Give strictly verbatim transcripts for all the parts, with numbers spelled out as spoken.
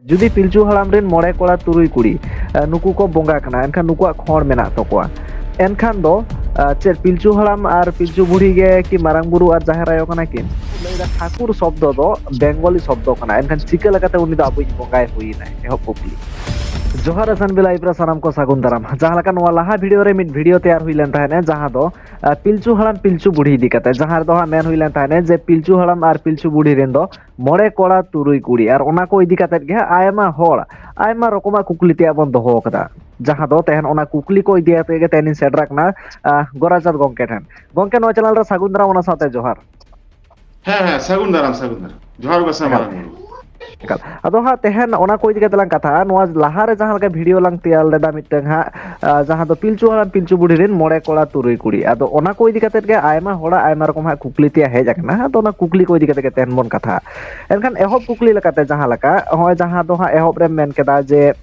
ᱡᱩᱫᱤ ᱯᱤᱞᱪᱩ ᱦᱟᱲᱟᱢ ᱨᱮᱱ ᱢᱚᱬᱮ ᱠᱚᱲᱟ ᱛᱩᱨᱩᱭ ᱠᱩᱲᱤ, ᱮ, ᱱᱩᱠᱩ ᱠᱚ ᱵᱚᱸᱜᱟ ᱠᱟᱱᱟ, ᱮᱱᱠᱷᱟᱱ ᱱᱩᱠᱩᱣᱟᱜ ᱠᱷᱚᱸᱰ ᱢᱮᱱᱟᱜ ᱛᱟᱠᱚᱣᱟ, ᱮᱱᱠᱷᱟᱱ ᱫᱚ, ᱮ, ᱪᱮᱫ ᱯᱤᱞᱪᱩ ᱦᱟᱲᱟᱢ ᱟᱨ ᱯᱤᱞᱪᱩ ᱵᱩᱲᱦᱤ ᱜᱮ ᱠᱤ ᱢᱟᱨᱟᱝ ᱵᱩᱨᱩ ᱟᱨ ᱡᱟᱦᱮᱨ ᱟᱭᱳ ᱠᱟᱱᱟ ᱠᱤᱱ? ᱞᱟᱹᱭᱫᱟ ᱴᱷᱟᱹᱠᱩᱨ ᱥᱚᱵᱫᱚ ᱫᱚ ᱵᱮᱝᱜᱚᱞᱤ ᱥᱚᱵᱫᱚ ᱠᱟᱱᱟ, ᱮᱱᱠᱷᱟᱱ ᱪᱤᱠᱟᱹ ᱞᱮᱠᱟᱛᱮ ᱩᱱᱤ ᱫᱚ ᱟᱵᱚᱭᱤᱡ ᱵᱚᱸᱜᱟᱭ ᱦᱩᱭᱱᱟᱭ? ᱮᱦᱚᱵ ᱠᱩᱠᱞᱤ᱾ ᱡᱚᱦᱟᱨ ᱮᱥ ᱮᱱ ᱵᱤ ᱞᱟᱭᱤᱵᱷ ᱨᱮ ᱥᱟᱱᱟᱢ ᱠᱚ ᱥᱟᱹᱜᱩᱱ ᱫᱟᱨᱟᱢ᱾ ᱡᱟᱦᱟᱸ ᱞᱮᱠᱟ ᱱᱚᱣᱟ ᱞᱟᱦᱟ ᱵᱷᱤᱰᱤᱭᱳ ᱨᱮ ᱢᱤᱫ ᱵᱷᱤᱰᱤᱭᱳ ᱛᱮᱭᱟᱨ ᱦᱩᱭ ᱞᱮᱱ ᱛᱟᱦᱮᱸᱱᱟ, ᱡᱟᱦᱟᱸ ᱫᱚ, ᱮ, ᱯᱤᱞᱪᱩ ᱦᱟᱲᱟᱢ ᱯᱤᱞᱪᱩ ᱵᱩᱲᱦᱤ ᱤᱫᱤ ᱠᱟᱛᱮ, ᱡᱟᱦᱟᱸ ᱨᱮᱫᱚ ᱦᱟᱸᱜ ᱢᱮᱱ ᱦᱩᱭ ᱞᱮᱱ ᱛᱟᱦᱮᱸᱱᱟ ᱡᱮ ᱯᱤᱞᱪᱩ ᱦᱟᱲᱟᱢ ᱟᱨ ᱯᱤᱞᱪᱩ ᱵᱩᱲᱦᱤ ᱨᱮᱱ ᱫᱚ ᱢᱚᱬᱮ ᱠᱚᱲᱟ ᱛᱩᱨᱩᱭ ᱠᱩᱲᱤ, ᱟᱨ ᱚᱱᱟ ᱠᱚ ᱤᱫᱤ ᱠᱟᱛᱮᱫ ᱜᱮ ᱦᱟᱸᱜ ᱟᱭᱢᱟ ᱦᱚᱲ ᱟᱭᱢᱟ ᱨᱚᱠᱚᱢᱟᱜ ᱠᱩᱠᱞᱤ ᱛᱮᱭᱟᱜ ᱵᱚᱱ ᱫᱚᱦᱚ ᱟᱠᱟᱫᱟ, ᱡᱟᱦᱟᱸ ᱫᱚ ᱛᱮᱦᱮᱧ ᱚᱱᱟ ᱠᱩᱠᱞᱤ ᱠᱚ ᱤᱫᱤ ᱠᱟᱛᱮ ᱜᱮ ᱛᱮᱦᱮᱧ ᱤᱧ ᱥᱮᱴᱮᱨ ᱟᱠᱟᱱᱟ, ᱟᱦ, ᱜᱳᱨᱟᱪᱟᱸᱫᱽ ᱜᱚᱢᱠᱮ ᱴᱷᱮᱱ᱾ ᱜᱚᱢᱠᱮ, ᱱᱚᱣᱟ ᱪᱮᱱᱮᱞ ᱨᱮ ᱥᱟᱹᱜᱩᱱ ᱫᱟᱨᱟᱢ, ᱚᱱᱟ ᱥᱟᱶᱛᱮ ᱡᱚᱦᱟᱨ᱾ ᱦᱮᱸ, ᱦᱮᱸ, ᱥᱟᱹᱜᱩᱱ ᱫᱟᱨᱟᱢ, ᱥᱟᱹᱜᱩᱱ ᱫᱟᱨᱟᱢ᱾ ᱡᱚᱦᱟᱨ ᱜᱚᱸᱥᱟᱭ ᱮᱠᱟᱞ᱾ ᱢᱟᱨᱟᱝ ᱵᱩᱨᱩ᱾ ᱮᱠᱟᱞ᱾ ᱟᱫᱚ ᱦᱟᱸᱜ ᱛᱮᱦᱮᱧ ᱚᱱᱟ ᱠᱚ ᱤᱫᱤ ᱠᱟᱛᱮ ᱞᱟᱝ ᱠᱟᱛᱷᱟᱜᱼᱟ᱾ ᱱᱚᱣᱟ ᱞᱟᱦᱟ ᱨᱮ ᱡᱟᱦᱟᱸ ᱞᱮᱠᱟ ᱵᱷᱤᱰᱤᱭᱳ ᱞᱟᱝ ᱛᱮᱭᱟᱨ ᱞᱮᱫᱟ ᱢᱤᱫᱴᱟᱝ ᱦᱟᱸᱜ, ᱟᱦ, ᱡᱟᱦᱟᱸ ᱫᱚ ᱯᱤᱞᱪᱩ ᱦᱟᱲᱟᱢ ᱯᱤᱞᱪᱩ ᱵᱩᱲᱦᱤ ᱨᱮᱱ ᱢᱚᱬᱮ ᱠᱚᱲᱟ ᱛᱩᱨᱩᱭ ᱠᱩᱲᱤ᱾ ᱟᱫᱚ ᱚᱱᱟ ᱠᱚ ᱤᱫᱤ ᱠᱟᱛᱮ ᱜᱮ ᱟᱭᱢᱟ ᱦᱚᱲᱟᱜ ᱟᱭᱢᱟ ᱨᱚᱠᱚᱢ ᱦᱟᱸᱜ ᱠᱩᱠᱞᱤ ᱛᱮᱭᱟᱜ ᱦᱮᱡ ᱟᱠᱟᱱᱟ᱾ ᱟᱫᱚ ᱚᱱᱟ ᱠᱩᱠᱞᱤ ᱠᱚ ᱤᱫᱤ ᱠᱟᱛᱮ ᱜᱮ ᱛᱮᱦᱮᱧ ᱵᱚᱱ ᱠᱟᱛᱷᱟᱜᱼᱟ᱾ ᱮᱱᱠᱷᱟᱱ ᱮᱦᱚᱵ ᱠᱩᱠᱞᱤ ᱞᱮᱠᱟᱛᱮ ᱡᱟᱦᱟᱸ ᱞᱮᱠᱟ, ᱱᱚᱜᱼᱚᱭ ᱡᱟᱦᱟᱸ ᱫᱚ ᱦᱟᱸᱜ ᱮᱦᱚᱵ ᱨᱮᱢ ᱢᱮᱱ ᱠᱮᱫᱟ ᱡᱮ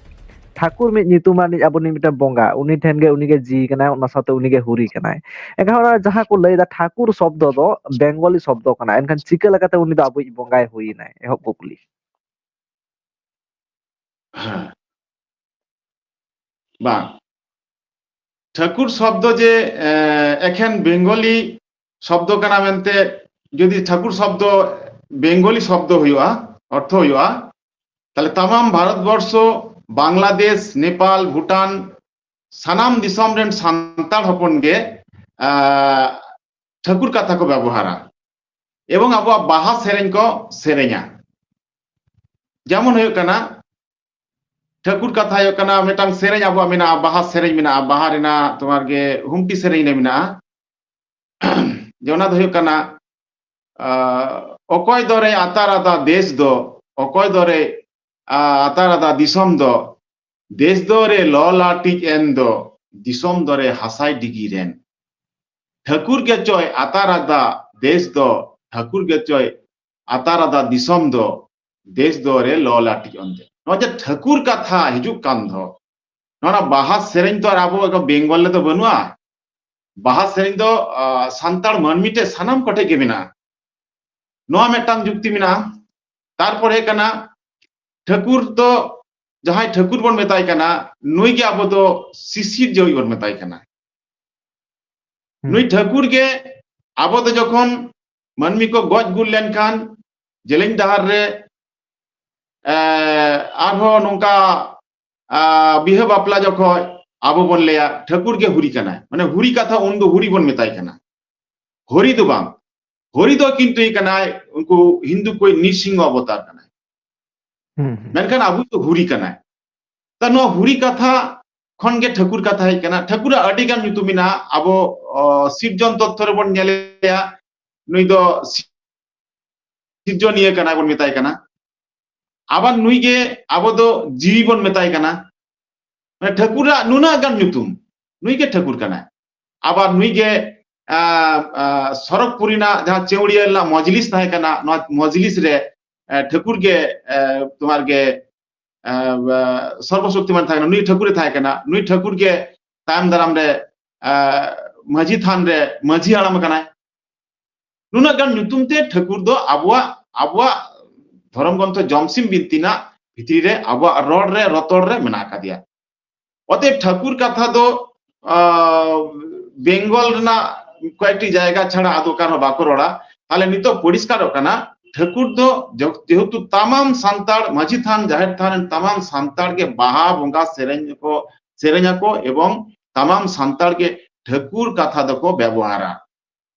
ᱴᱷᱟᱹᱠᱩᱨ ᱢᱤᱫ ᱧᱩᱛᱩᱢᱟᱱᱤᱡ ᱟᱵᱚ ᱨᱤᱱᱤᱡ ᱢᱤᱫᱴᱮᱱ ᱵᱚᱸᱜᱟ, ᱩᱱᱤ ᱴᱷᱮᱱ ᱜᱮ ᱩᱱᱤ ᱜᱮ ᱡᱤᱣᱤ ᱠᱟᱱᱟᱭ, ᱚᱱᱟ ᱥᱟᱶᱛᱮ ᱩᱱᱤ ᱜᱮ ᱦᱩᱨᱤ ᱠᱟᱱᱟᱭ᱾ ᱮᱱᱠᱷᱟᱱ ᱚᱱᱟ ᱡᱟᱦᱟᱸ ᱠᱚ ᱞᱟᱹᱭᱫᱟ ᱴᱷᱟᱹᱠᱩᱨ ᱥᱚᱵᱫᱚ ᱫᱚ ᱵᱮᱝᱜᱚᱞᱤ ᱥᱚᱵᱫᱚ ᱠᱟᱱᱟ, ᱮᱱᱠᱷᱟᱱ ᱪᱤᱠᱟᱹ ᱞᱮᱠᱟᱛᱮ ᱩᱱᱤ ᱫᱚ ᱟᱵᱚᱭᱤᱡ ᱵᱚᱸᱜᱟᱭ ᱦᱩᱭᱱᱟᱭ? ᱮᱦᱚᱵ ᱠᱩᱠᱞᱤ᱾ ᱦᱮᱸ᱾ ᱵᱟᱝ᱾ ᱴᱷᱟᱹᱠᱩᱨ ᱥᱚᱵᱫᱚ ᱡᱮ, ᱮ, ᱮᱠᱷᱮᱱ ᱵᱮᱝᱜᱚᱞᱤ ᱥᱚᱵᱫᱚ ᱠᱟᱱᱟ ᱢᱮᱱᱛᱮ, ᱡᱩᱫᱤ ᱴᱷᱟᱹᱠᱩᱨ ᱥᱚᱵᱫᱚ ᱵᱮᱝᱜᱚᱞᱤ ᱥᱚᱵᱫᱚ ᱦᱩᱭᱩᱜᱼᱟ, ᱚᱨᱛᱷᱚ ᱦᱩᱭᱩᱜᱼᱟ, ᱛᱟᱦᱞᱮ ᱛᱟᱢᱟᱢ ᱵᱷᱟᱨᱚᱛ ᱵᱚᱨᱥᱚ, ᱵᱟᱝᱞᱟᱫᱮᱥ, ᱱᱮᱯᱟᱞ, ᱵᱷᱩᱴᱟᱱ, ᱥᱟᱱᱟᱢ ᱫᱤᱥᱚᱢ ᱨᱮᱱ ᱥᱟᱱᱛᱟᱲ ᱦᱚᱯᱚᱱ ᱜᱮ, ᱟ, ᱴᱷᱟᱹᱠᱩᱨ ᱠᱟᱛᱷᱟ ᱠᱚ ᱵᱮᱵᱚᱦᱟᱨᱟ᱾ ᱮᱵᱚᱝ ᱟᱵᱚᱣᱟᱜ ᱵᱟᱦᱟ ᱥᱮᱨᱮᱧ ᱠᱚ ᱥᱮᱨᱮᱧᱟ᱾ ᱡᱮᱢᱚᱱ ᱦᱩᱭᱩᱜ ᱠᱟᱱᱟ, ᱴᱷᱟᱹᱠᱩᱨ ᱠᱟᱛᱷᱟ ᱦᱩᱭᱩᱜ ᱠᱟᱱᱟ, ᱢᱤᱫᱴᱟᱝ ᱥᱮᱨᱮᱧ ᱟᱵᱚᱣᱟᱜ ᱢᱮᱱᱟᱜᱼᱟ, ᱵᱟᱦᱟ ᱥᱮᱨᱮᱧ ᱢᱮᱱᱟᱜᱼᱟ, ᱵᱟᱦᱟ ᱨᱮᱱᱟᱜ ᱛᱳᱢᱟᱨ ᱜᱮ ᱦᱩᱢᱴᱤ ᱥᱮᱨᱮᱧ ᱨᱮ ᱢᱮᱱᱟᱜᱼᱟ᱾ ᱡᱮ ᱚᱱᱟ ᱫᱚ ᱦᱩᱭᱩᱜ ᱠᱟᱱᱟ, ᱟ, ᱚᱠᱚᱭ ᱫᱚᱨᱮ ᱟᱛᱟᱨ ᱟᱫᱟ ᱫᱮᱥ ᱫᱚ, ᱚᱠᱚᱭ ᱫᱚᱨᱮ, ᱟ, ᱟᱛᱟᱨ ᱟᱫᱟ ᱫᱤᱥᱚᱢ ᱫᱚ, ᱫᱮᱥ ᱫᱚᱨᱮ ᱞᱚᱞᱟᱴᱤᱡ ᱮᱱ ᱫᱚ, ᱫᱤᱥᱚᱢ ᱫᱚᱨᱮ ᱦᱟᱥᱟᱭ ᱰᱤᱜᱤ ᱨᱮᱱ᱾ ᱴᱷᱟᱹᱠᱩᱨ ᱜᱮᱪᱚᱭ ᱟᱛᱟᱨ ᱟᱫᱟ ᱫᱮᱥ ᱫᱚ, ᱴᱷᱟᱹᱠᱩᱨ ᱜᱮᱪᱚᱭ ᱟᱛᱟᱨ ᱟᱫᱟ ᱫᱤᱥᱚᱢ ᱫᱚ, ᱫᱮᱥ ᱫᱚᱨᱮ ᱞᱚᱞᱟᱴᱤᱡ ᱚᱱᱛᱮ᱾ ᱱᱚᱣᱟ ᱡᱮ ᱴᱷᱟᱹᱠᱩᱨ ᱠᱟᱛᱷᱟ ᱦᱤᱡᱩᱜ ᱠᱟᱱ ᱫᱚ, ᱱᱚᱣᱟ ᱵᱟᱦᱟ ᱥᱮᱨᱮᱧ ᱛᱚ ᱟᱨ ᱟᱵᱚ ᱵᱮᱝᱜᱚᱞ ᱨᱮᱫᱚ ᱵᱟᱹᱱᱩᱜᱼᱟ᱾ ᱵᱟᱦᱟ ᱥᱮᱨᱮᱧ ᱫᱚ, ᱟ, ᱥᱟᱱᱛᱟᱲ ᱢᱟᱹᱱᱢᱤ ᱴᱷᱮᱱ ᱥᱟᱱᱟᱢ ᱠᱚᱴᱷᱮᱱ ᱜᱮ ᱢᱮᱱᱟᱜᱼᱟ᱾ ᱱᱚᱣᱟ ᱢᱤᱫᱴᱟᱝ ᱡᱩᱠᱛᱤ ᱢᱮᱱᱟᱜᱼᱟ᱾ ᱛᱟᱨᱯᱚᱨᱮ ᱠᱟᱱᱟ, ᱴᱷᱟᱹᱠᱩᱨ ᱫᱚ, ᱡᱟᱦᱟᱸᱭ ᱴᱷᱟᱹᱠᱩᱨ ᱵᱚᱱ ᱢᱮᱛᱟᱭ ᱠᱟᱱᱟ, ᱱᱩᱭ ᱜᱮ ᱟᱵᱚ ᱫᱚ ᱥᱤᱥᱤᱨᱡᱟᱹᱣᱤᱡ ᱵᱚᱱ ᱢᱮᱛᱟᱭ ᱠᱟᱱᱟ᱾ ᱦᱩᱸ᱾ ᱱᱩᱭ ᱴᱷᱟᱹᱠᱩᱨ ᱜᱮ ᱟᱵᱚ ᱫᱚ ᱡᱚᱠᱷᱚᱱ ᱢᱟᱹᱱᱢᱤ ᱠᱚ ᱜᱚᱡ ᱜᱩᱨ ᱞᱮᱱᱠᱷᱟᱱ, ᱡᱮᱞᱮᱧ ᱰᱟᱦᱟᱨ ᱨᱮ, ᱮ, ᱟᱨᱦᱚᱸ ᱱᱚᱝᱠᱟ, ᱟ, ᱵᱤᱦᱟᱹ ᱵᱟᱯᱞᱟ ᱡᱚᱠᱷᱚᱡ ᱟᱵᱚ ᱵᱚᱱ ᱞᱟᱹᱭᱟ, ᱴᱷᱟᱹᱠᱩᱨ ᱜᱮ ᱦᱩᱨᱤ ᱠᱟᱱᱟᱭ᱾ ᱢᱟᱱᱮ ᱦᱩᱨᱤ ᱠᱟᱛᱷᱟ ᱩᱱ ᱫᱚ ᱦᱩᱨᱤ ᱵᱚᱱ ᱢᱮᱛᱟᱭ ᱠᱟᱱᱟ᱾ ᱦᱚᱨᱤ ᱫᱚ ᱵᱟᱝ, ᱦᱚᱨᱤ ᱫᱚ ᱠᱤᱱᱛᱩ ᱠᱟᱱᱟᱭ, ᱩᱱᱠᱩ ᱦᱤᱱᱫᱩ ᱠᱚ ᱱᱤᱥᱤᱝᱦᱚ ᱚᱵᱚᱛᱟᱨ ᱠᱟᱱᱟᱭ᱾ ᱦᱩᱸ, ᱦᱩᱸ᱾ ᱢᱮᱱᱠᱷᱟᱱ ᱟᱵᱚ ᱫᱚ ᱦᱩᱨᱤ ᱠᱟᱱᱟᱭ᱾ ᱛᱟ ᱱᱚᱣᱟ ᱦᱩᱨᱤ ᱠᱟᱛᱷᱟ ᱠᱷᱚᱱ ᱜᱮ ᱴᱷᱟᱹᱠᱩᱨ ᱠᱟᱛᱷᱟ ᱦᱮᱡ ᱠᱟᱱᱟ᱾ ᱴᱷᱟᱹᱠᱩᱨᱟᱜ ᱟᱹᱰᱤ ᱜᱟᱱ ᱧᱩᱛᱩᱢ ᱢᱮᱱᱟᱜᱼᱟ᱾ ᱟᱵᱚ, ᱚ, ᱥᱤᱨᱡᱚᱱ ᱛᱚᱛᱛᱷᱚ ᱨᱮᱵᱚᱱ ᱧᱮᱞᱮᱭᱟ, ᱱᱩᱭ ᱫᱚ ᱥᱤᱨᱡᱚᱱᱤᱭᱟᱹ ᱠᱟᱱᱟᱭ ᱵᱚᱱ ᱢᱮᱛᱟᱭ ᱠᱟᱱᱟ᱾ ᱟᱵᱟᱨ ᱱᱩᱭ ᱜᱮ ᱟᱵᱚ ᱫᱚ ᱡᱤᱣᱤ ᱵᱚᱱ ᱢᱮᱛᱟᱭ ᱠᱟᱱᱟ᱾ ᱢᱟᱱᱮ ᱴᱷᱟᱹᱠᱩᱨᱟᱜ ᱱᱩᱱᱟᱹᱜ ᱜᱟᱱ ᱧᱩᱛᱩᱢ, ᱱᱩᱭ ᱜᱮ ᱴᱷᱟᱹᱠᱩᱨ ᱠᱟᱱᱟᱭ᱾ ᱟᱵᱟᱨ ᱱᱩᱭ ᱜᱮ, ᱟ, ᱟ, ᱥᱚᱨᱚᱜᱽᱯᱩᱨᱤ ᱨᱮᱱᱟᱜ ᱡᱟᱦᱟᱸ ᱪᱮᱣᱲᱤᱭᱟᱹ ᱨᱮᱱᱟᱜ ᱢᱚᱡᱽᱞᱤᱥ ᱛᱟᱦᱮᱸ ᱠᱟᱱᱟ, ᱱᱚᱣᱟ ᱢᱚᱡᱽᱞᱤᱥ ᱨᱮ, ᱮ, ᱴᱷᱟᱹᱠᱩᱨ ᱜᱮ, ᱮ, ᱛᱳᱢᱟᱨ ᱜᱮ, ᱮ, ᱮ, ᱥᱚᱨᱵᱚ ᱥᱚᱠᱛᱤᱢᱟᱱ ᱛᱟᱦᱮᱸ ᱠᱟᱱᱟ, ᱱᱩᱭ ᱴᱷᱟᱹᱠᱩᱨᱮ ᱛᱟᱦᱮᱸ ᱠᱟᱱᱟ, ᱱᱩᱭ ᱴᱷᱟᱹᱠᱩᱨ ᱜᱮ ᱛᱟᱭᱚᱢ ᱫᱟᱨᱟᱢ ᱨᱮ, ᱮ, ᱢᱟᱹᱡᱷᱤ ᱛᱷᱟᱱ ᱨᱮ ᱢᱟᱹᱡᱷᱤ ᱦᱟᱲᱟᱢ ᱠᱟᱱᱟᱭ᱾ ᱱᱩᱱᱟᱹᱜ ᱜᱟᱱ ᱧᱩᱛᱩᱢ ᱛᱮ ᱴᱷᱟᱹᱠᱩᱨ ᱫᱚ ᱟᱵᱚᱣᱟᱜ, ᱟᱵᱚᱣᱟᱜ ᱫᱷᱚᱨᱚᱢ ᱜᱨᱚᱱᱛᱷᱚ ᱡᱚᱢᱥᱤᱢ ᱵᱤᱱᱛᱤ ᱨᱮᱱᱟᱜ ᱵᱷᱤᱛᱨᱤ ᱨᱮ, ᱟᱵᱚᱣᱟᱜ ᱨᱚᱲ ᱨᱮ, ᱨᱚᱛᱚᱲ ᱨᱮ ᱢᱮᱱᱟᱜ ᱟᱠᱟᱫᱮᱭᱟ᱾ ᱚᱛᱚᱮᱵ ᱴᱷᱟᱹᱠᱩᱨ ᱠᱟᱛᱷᱟ ᱫᱚ, ᱟ, ᱵᱮᱝᱜᱚᱞ ᱨᱮᱱᱟᱜ ᱠᱚᱭᱮᱠᱴᱤ ᱡᱟᱭᱜᱟ ᱪᱷᱟᱲᱟ ᱟᱫᱚ ᱚᱠᱟ ᱨᱮᱦᱚᱸ ᱵᱟᱠᱚ ᱨᱚᱲᱟ᱾ ᱛᱟᱦᱞᱮ ᱱᱤᱛᱚᱜ ᱯᱚᱨᱤᱥᱠᱟᱨᱚᱜ ᱠᱟᱱᱟ, ᱴᱷᱟᱹᱠᱩᱨ ᱫᱚ ᱡᱮ-, ᱡᱮᱦᱮᱛᱩ ᱛᱟᱢᱟᱢ ᱥᱟᱱᱛᱟᱲ ᱢᱟᱹᱡᱷᱤ ᱛᱷᱟᱱ, ᱡᱟᱦᱮᱨ ᱛᱷᱟᱱ ᱨᱮᱱ ᱛᱟᱢᱟᱢ ᱥᱟᱱᱛᱟᱲ ᱜᱮ ᱵᱟᱦᱟ ᱵᱚᱸᱜᱟ ᱥᱮᱨᱮᱧ ᱠᱚ ᱥᱮᱨᱮᱧ ᱟᱠᱚ ᱮᱵᱚᱝ ᱛᱟᱢᱟᱢ ᱥᱟᱱᱛᱟᱲ ᱜᱮ ᱴᱷᱟᱹᱠᱩᱨ ᱠᱟᱛᱷᱟ ᱫᱚᱠᱚ ᱵᱮᱵᱚᱦᱟᱨᱟ᱾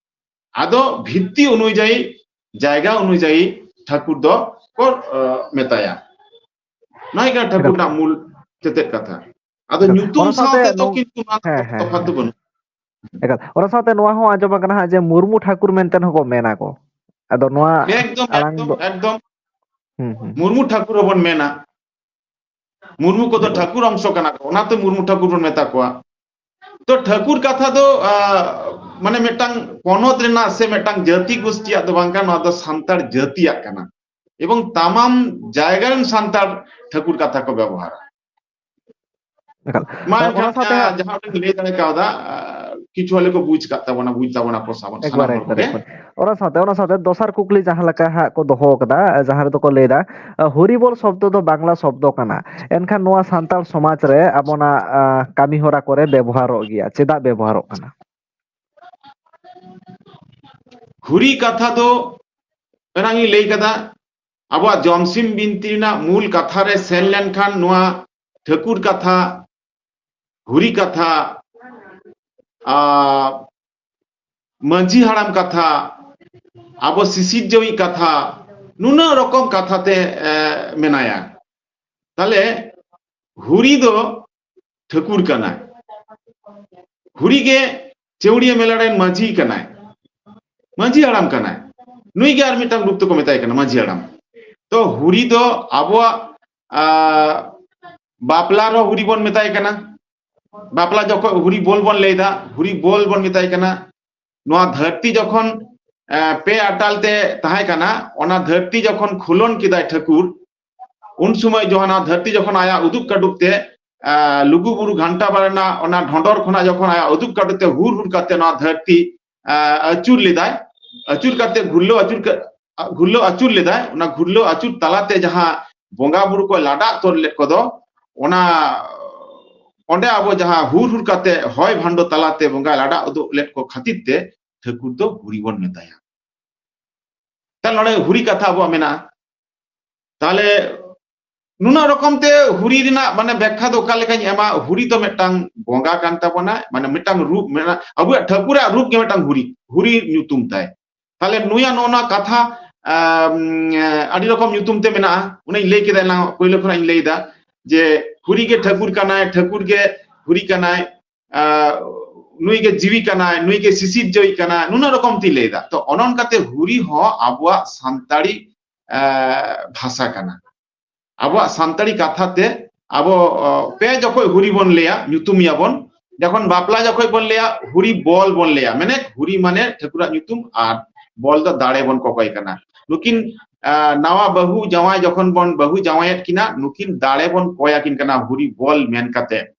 ᱟᱫᱚ ᱵᱷᱤᱛᱛᱤ ᱚᱱᱩᱡᱟᱭᱤ, ᱡᱟᱭᱜᱟ ᱚᱱᱩᱡᱟᱭᱤ ᱴᱷᱟᱹᱠᱩᱨ ᱫᱚ ᱠᱚ, ᱟ, ᱢᱮᱛᱟᱭᱟ᱾ ᱱᱚᱣᱟ ᱜᱮ ᱴᱷᱟᱹᱠᱩᱨ ᱮᱠᱟᱞ᱾ ᱨᱮᱱᱟᱜ ᱢᱩᱞ ᱛᱮᱛᱮᱫ ᱠᱟᱛᱷᱟ᱾ ᱟᱫᱚ ᱮᱠᱟᱞ᱾ ᱧᱩᱛᱩᱢ ᱚᱱᱟ ᱥᱟᱶᱛᱮ ᱥᱟᱶᱛᱮ ᱫᱚ ᱱᱚᱝ-, ᱠᱤᱱᱛᱩ ᱱᱚᱣᱟ ᱦᱮᱸ, ᱦᱮᱸ, ᱛᱚᱯᱷᱟᱛ ᱫᱚ ᱦᱮᱸ᱾ ᱵᱟᱹᱱᱩᱜ᱾ ᱮᱠᱟᱞ᱾ ᱚᱱᱟ ᱥᱟᱶᱛᱮ ᱱᱚᱣᱟ ᱦᱚᱸ ᱟᱸᱡᱚᱢ ᱟᱠᱟᱱᱟ ᱦᱟᱸᱜ ᱡᱮ ᱢᱩᱨᱢᱩ ᱴᱷᱟᱹᱠᱩᱨ ᱢᱮᱱᱛᱮ ᱦᱚᱸᱠᱚ ᱢᱮᱱᱟ ᱠᱚ᱾ ᱟᱫᱚ ᱱᱚᱣᱟ ᱮᱠᱫᱚᱢ, ᱟᱲᱟᱝ ᱮᱠᱫᱚᱢ, ᱫᱚ ᱮᱠᱫᱚᱢ᱾ ᱦᱩᱸ, ᱦᱩᱸ᱾ ᱢᱩᱨᱢᱩ ᱴᱷᱟᱹᱠᱩᱨ ᱦᱚᱸᱵᱚᱱ ᱢᱮᱱᱟ᱾ ᱢᱩᱨᱢᱩ ᱠᱚᱫᱚ ᱮᱠᱫᱚᱢ᱾ ᱴᱷᱟᱹᱠᱩᱨ ᱚᱝᱥᱚ ᱠᱟᱱᱟ ᱠᱚ, ᱚᱱᱟᱛᱮ ᱢᱩᱨᱢᱩ ᱴᱷᱟᱹᱠᱩᱨ ᱵᱚᱱ ᱢᱮᱛᱟ ᱠᱚᱣᱟ᱾ ᱛᱚ ᱴᱷᱟᱹᱠᱩᱨ ᱠᱟᱛᱷᱟ ᱫᱚ, ᱟ, ᱢᱟᱱᱮ ᱢᱤᱫᱴᱟᱝ ᱯᱚᱱᱚᱛ ᱨᱮᱱᱟᱜ ᱥᱮ ᱢᱤᱫᱴᱟᱝ ᱡᱟᱹᱛᱤ ᱜᱳᱥᱴᱤᱭᱟᱜ ᱫᱚ ᱵᱟᱝ ᱠᱟᱱᱟ, ᱱᱚᱣᱟ ᱫᱚ ᱥᱟᱱᱛᱟᱲ ᱡᱟᱹᱛᱤᱭᱟᱜ ᱠᱟᱱᱟ᱾ ᱮᱵᱚᱝ ᱛᱟᱢᱟᱢ ᱡᱟᱭᱜᱟ ᱨᱮᱱ ᱥᱟᱱᱛᱟᱲ ᱴᱷᱟᱹᱠᱩᱨ ᱠᱟᱛᱷᱟ ᱠᱚ ᱵᱮᱵᱚᱦᱟᱨᱟ᱾ ᱮᱠᱟᱞ᱾ ᱢᱟ ᱮᱱᱠᱷᱟᱱ, ᱚᱱᱟ ᱥᱟᱶᱛᱮ ᱦᱟᱸᱜ ᱡᱟᱦᱟᱸ ᱩᱰᱟᱹᱝ ᱞᱟᱹᱭ ᱫᱟᱲᱮ ᱠᱟᱣᱫᱟ, ᱟᱨ ᱠᱤᱪᱷᱩ ᱦᱚᱲ ᱠᱚ ᱵᱩᱡᱽ ᱠᱟᱫ ᱛᱟᱵᱚᱱᱟ, ᱵᱩᱡᱽ ᱛᱟᱵᱚᱱᱟ ᱠᱚ ᱥᱟᱵᱚᱱ, ᱥᱟᱱᱟᱢ ᱮᱠᱵᱟᱨᱮ, ᱦᱚᱲ ᱮᱠᱵᱟᱨᱮ, ᱠᱚᱜᱮ᱾ ᱮᱠᱵᱟᱨᱮ᱾ ᱚᱱᱟ ᱥᱟᱶᱛᱮ, ᱚᱱᱟ ᱥᱟᱶᱛᱮ ᱫᱚᱥᱟᱨ ᱠᱩᱠᱞᱤ ᱡᱟᱦᱟᱸ ᱞᱮᱠᱟ ᱦᱟᱸᱜ ᱠᱚ ᱫᱚᱦᱚ ᱠᱟᱫᱟ, ᱡᱟᱦᱟᱸ ᱨᱮᱫᱚ ᱠᱚ ᱞᱟᱹᱭ ᱫᱟ, ᱟᱸ, ᱦᱩᱨᱤᱵᱚᱞ ᱥᱚᱵᱫᱚ ᱫᱚ ᱵᱟᱝᱞᱟ ᱥᱚᱵᱫᱚ ᱠᱟᱱᱟ, ᱮᱱᱠᱷᱟᱱ ᱱᱚᱣᱟ ᱥᱟᱱᱛᱟᱲ ᱥᱚᱢᱟᱡᱽ ᱨᱮ ᱟᱵᱚᱱᱟᱜ, ᱟᱸ, ᱠᱟᱹᱢᱤ ᱦᱚᱨᱟ ᱠᱚᱨᱮ ᱵᱮᱵᱚᱦᱟᱨᱚᱜ ᱜᱮᱭᱟ, ᱪᱮᱫᱟᱜ ᱵᱮᱵᱚᱦᱟᱨᱚᱜ ᱠᱟᱱᱟ? ᱦᱩᱨᱤ ᱠᱟᱛᱷᱟ ᱫᱚ ᱮᱱᱟᱝ ᱤᱧ ᱞᱟᱹᱭ ᱠᱟᱫᱟ, ᱟᱵᱚᱣᱟᱜ ᱡᱚᱢᱥᱤᱢ ᱵᱤᱱᱛᱤ ᱨᱮᱱᱟᱜ ᱢᱩᱞ ᱠᱟᱛᱷᱟ ᱨᱮ ᱥᱮᱱ ᱞᱮᱱᱠᱷᱟᱱ ᱱᱚᱣᱟ ᱴᱷᱟᱹᱠᱩᱨ ᱠᱟᱛᱷᱟ, ᱦᱩᱨᱤ ᱠᱟᱛᱷᱟ, ᱟᱨ ᱢᱟᱹᱡᱷᱤ ᱦᱟᱲᱟᱢ ᱠᱟᱛᱷᱟ, ᱟᱵᱚ ᱥᱤᱥᱤᱨᱡᱟᱹᱣᱤᱡ ᱠᱟᱛᱷᱟ, ᱱᱩᱱᱟᱹᱜ ᱨᱚᱠᱚᱢ ᱠᱟᱛᱷᱟ ᱛᱮ, ᱮ, ᱢᱮᱱᱟᱭᱟ᱾ ᱛᱟᱦᱞᱮ ᱦᱩᱨᱤ ᱫᱚ ᱴᱷᱟᱹᱠᱩᱨ ᱠᱟᱱᱟᱭ, ᱦᱩᱨᱤ ᱜᱮ ᱪᱟᱹᱣᱲᱤᱭᱟᱹ ᱢᱮᱞᱟ ᱨᱮᱱ ᱢᱟᱹᱡᱷᱤ ᱠᱟᱱᱟᱭ, ᱢᱟᱹᱡᱷᱤ ᱦᱟᱲᱟᱢ ᱠᱟᱱᱟᱭ, ᱱᱩᱭ ᱜᱮ ᱟᱨ ᱢᱤᱫᱴᱟᱝ ᱨᱩᱯ ᱛᱮᱠᱚ ᱢᱮᱛᱟᱭ ᱠᱟᱱᱟ ᱢᱟᱹᱡᱷᱤ ᱦᱟᱲᱟᱢ᱾ ᱛᱚ ᱦᱩᱨᱤ ᱫᱚ ᱟᱵᱚᱣᱟᱜ, ᱟ, ᱵᱟᱯᱞᱟ ᱨᱮᱦᱚᱸ ᱦᱩᱨᱤ ᱵᱚᱱ ᱢᱮᱛᱟᱭ ᱠᱟᱱᱟ, ᱵᱟᱯᱞᱟ ᱡᱚᱠᱷᱚᱱ ᱦᱩᱨᱤ ᱵᱚᱞ ᱵᱚᱱ ᱞᱟᱹᱭ ᱫᱟ, ᱦᱩᱨᱤ ᱵᱚᱞ ᱵᱚᱱ ᱢᱮᱛᱟᱭ ᱠᱟᱱᱟ᱾ ᱱᱚᱣᱟ ᱫᱷᱟᱹᱨᱛᱤ ᱡᱚᱠᱷᱚᱱ, ᱮ, ᱯᱮ ᱟᱴᱟᱞ ᱛᱮ ᱛᱟᱦᱮᱸ ᱠᱟᱱᱟ, ᱚᱱᱟ ᱫᱷᱟᱹᱨᱛᱤ ᱡᱚᱠᱷᱚᱱ ᱠᱷᱩᱞᱚᱱ ᱠᱮᱫᱟᱭ ᱴᱷᱟᱹᱠᱩᱨ, ᱩᱱ ᱥᱚᱢᱚᱭ ᱡᱚᱠᱷᱚᱱ ᱱᱚᱣᱟ ᱫᱷᱟᱹᱨᱛᱤ ᱡᱚᱠᱷᱚᱱ ᱟᱭᱟᱜ ᱩᱫᱩᱜ ᱠᱟᱹᱴᱩᱵ ᱛᱮ, ᱮ, ᱞᱩᱜᱩ ᱵᱩᱨᱩ ᱜᱷᱟᱱᱴᱟ ᱵᱟᱲᱮ ᱨᱮᱱᱟᱜ ᱚᱱᱟ ᱰᱷᱚᱸᱰᱚᱨ ᱠᱷᱚᱱᱟᱜ ᱡᱚᱠᱷᱚᱱ ᱟᱭᱟᱜ ᱩᱫᱩᱜ ᱠᱟᱹᱴᱩᱵ ᱛᱮ ᱦᱩᱨ ᱦᱩᱨ ᱠᱟᱛᱮ ᱱᱚᱣᱟ ᱫᱷᱟᱹᱨᱛᱤ, ᱮ, ᱟᱹᱪᱩᱨ ᱞᱮᱫᱟᱭ, ᱟᱹᱪᱩᱨ ᱠᱟᱛᱮ ᱜᱷᱩᱨᱞᱟᱹᱣ ᱟᱹᱪᱩᱨ ᱠᱟ-, ᱜᱷᱩᱨᱞᱟᱹᱣ ᱟᱹᱪᱩᱨ ᱞᱮᱫᱟᱭ, ᱚᱱᱟ ᱜᱷᱩᱨᱞᱟᱹᱣ ᱟᱹᱪᱩᱨ ᱛᱟᱞᱟᱛᱮ ᱡᱟᱦᱟᱸ ᱵᱚᱸᱜᱟ ᱵᱩᱨᱩ ᱠᱚ ᱞᱟᱰᱟ ᱩᱛᱟᱹᱨ ᱞᱮᱫ ᱠᱚᱫᱚ, ᱚᱱᱟ, ᱚᱸᱰᱮ ᱟᱵᱚ ᱡᱟᱦᱟᱸ ᱦᱩᱨ ᱦᱩᱨ ᱠᱟᱛᱮ ᱦᱚᱭ ᱵᱷᱟᱱᱰᱚ ᱛᱟᱞᱟᱛᱮ ᱵᱚᱸᱜᱟᱭ ᱞᱟᱰᱟ ᱩᱫᱩᱜ ᱞᱮᱫ ᱠᱚ ᱠᱷᱟᱹᱛᱤᱨ ᱛᱮ ᱴᱷᱟᱹᱠᱩᱨ ᱫᱚ ᱦᱩᱨᱤ ᱵᱚᱱ ᱢᱮᱛᱟᱭᱟ᱾ ᱛᱟᱦᱞᱮ ᱱᱚᱰᱮ ᱦᱩᱨᱤ ᱠᱟᱛᱷᱟ ᱟᱵᱚᱣᱟᱜ ᱢᱮᱱᱟᱜᱼᱟ᱾ ᱛᱟᱦᱞᱮ ᱱᱩᱱᱟᱹᱜ ᱨᱚᱠᱚᱢ ᱛᱮ ᱦᱩᱨᱤ ᱨᱮᱱᱟᱜ ᱢᱟᱱᱮ ᱵᱮᱠᱠᱷᱟ ᱫᱚ ᱚᱠᱟ ᱞᱮᱠᱟᱧ ᱮᱢᱟ? ᱦᱩᱨᱤ ᱫᱚ ᱢᱤᱫᱴᱟᱝ ᱵᱚᱸᱜᱟ ᱠᱟᱱ ᱛᱟᱵᱚᱱᱟ, ᱢᱟᱱᱮ ᱢᱤᱫᱴᱟᱝ ᱨᱩᱯ ᱢᱮᱱᱟᱜᱼᱟ, ᱟᱵᱚᱣᱟᱜ ᱴᱷᱟᱹᱠᱩᱨᱟᱜ ᱨᱩᱯ ᱜᱮ ᱢᱤᱫᱴᱟᱝ ᱦᱩᱨᱤ, ᱦᱩᱨᱤ ᱧᱩᱛᱩᱢ ᱛᱟᱭ᱾ ᱛᱟᱦᱞᱮ ᱱᱩᱭᱟᱜ ᱱᱚᱜᱼᱚ ᱱᱚᱣᱟ ᱠᱟᱛᱷᱟ, ᱟᱢ, ᱟᱹᱰᱤ ᱨᱚᱠᱚᱢ ᱧᱩᱛᱩᱢ ᱛᱮ ᱢᱮᱱᱟᱜᱼᱟ, ᱚᱱᱟᱧ ᱞᱟᱹᱭ ᱠᱮᱫᱟ ᱮᱱᱟᱝ, ᱯᱳᱭᱞᱳ ᱠᱷᱚᱱᱟᱜ ᱤᱧ ᱞᱟᱹᱭ ᱮᱫᱟ ᱡᱮ ᱦᱩᱨᱤ ᱜᱮ ᱴᱷᱟᱹᱠᱩᱨ ᱠᱟᱱᱟᱭ, ᱴᱷᱟᱹᱠᱩᱨ ᱜᱮ ᱦᱩᱨᱤ ᱠᱟᱱᱟᱭ, ᱟᱨ ᱱᱩᱭ ᱜᱮ ᱡᱤᱣᱤ ᱠᱟᱱᱟᱭ, ᱱᱩᱭ ᱜᱮ ᱥᱤᱥᱤᱨᱡᱟᱹᱣᱤᱡ ᱠᱟᱱᱟᱭ, ᱱᱩᱱᱟᱹᱜ ᱨᱚᱠᱚᱢ ᱛᱤᱧ ᱞᱟᱹᱭ ᱮᱫᱟ᱾ ᱛᱚ ᱚᱱᱮ ᱚᱱᱠᱟᱛᱮ ᱦᱩᱨᱤ ᱦᱚᱸ ᱟᱵᱚᱣᱟᱜ ᱥᱟᱱᱛᱟᱲᱤ, ᱟᱨ, ᱵᱷᱟᱥᱟ ᱠᱟᱱᱟ᱾ ᱟᱵᱚᱣᱟᱜ ᱥᱟᱱᱛᱟᱲᱤ ᱠᱟᱛᱷᱟ ᱛᱮ ᱟᱵᱚ, ᱚ, ᱯᱮ ᱡᱚᱠᱷᱚᱡ ᱦᱩᱨᱤ ᱵᱚᱱ ᱞᱟᱹᱭᱟ, ᱧᱩᱛᱩᱢ ᱮᱭᱟᱵᱚᱱ᱾ ᱡᱚᱠᱷᱚᱱ ᱵᱟᱯᱞᱟ ᱡᱚᱠᱷᱚᱡ ᱵᱚᱱ ᱞᱟᱹᱭᱟ, ᱦᱩᱨᱤ ᱵᱚᱞ ᱵᱚᱱ ᱞᱟᱹᱭᱟ, ᱢᱟᱱᱮ ᱦᱩᱨᱤ ᱢᱟᱱᱮ ᱴᱷᱟᱹᱠᱩᱨᱟᱜ ᱧᱩᱛᱩᱢ ᱟᱨ ᱵᱚᱞ ᱫᱚ ᱫᱟᱲᱮ ᱵᱚᱱ ᱠᱚᱠᱚᱭ ᱠᱟᱱᱟ᱾ ᱱᱩᱠᱤᱱ, ᱟ, ᱱᱟᱣᱟ ᱵᱟᱹᱦᱩ ᱡᱟᱶᱟᱭ ᱡᱚᱠᱷᱚᱱ ᱵᱚᱱ ᱵᱟᱹᱦᱩ ᱡᱟᱶᱟᱭᱮᱫ ᱠᱤᱱᱟ, ᱱᱩᱠᱤᱱ ᱫᱟᱲᱮ ᱵᱚᱱ ᱠᱚᱭ ᱟᱹᱠᱤᱱ ᱠᱟᱱᱟ ᱦᱩᱨᱤ ᱵᱚᱞ ᱢᱮᱱ ᱠᱟᱛᱮ᱾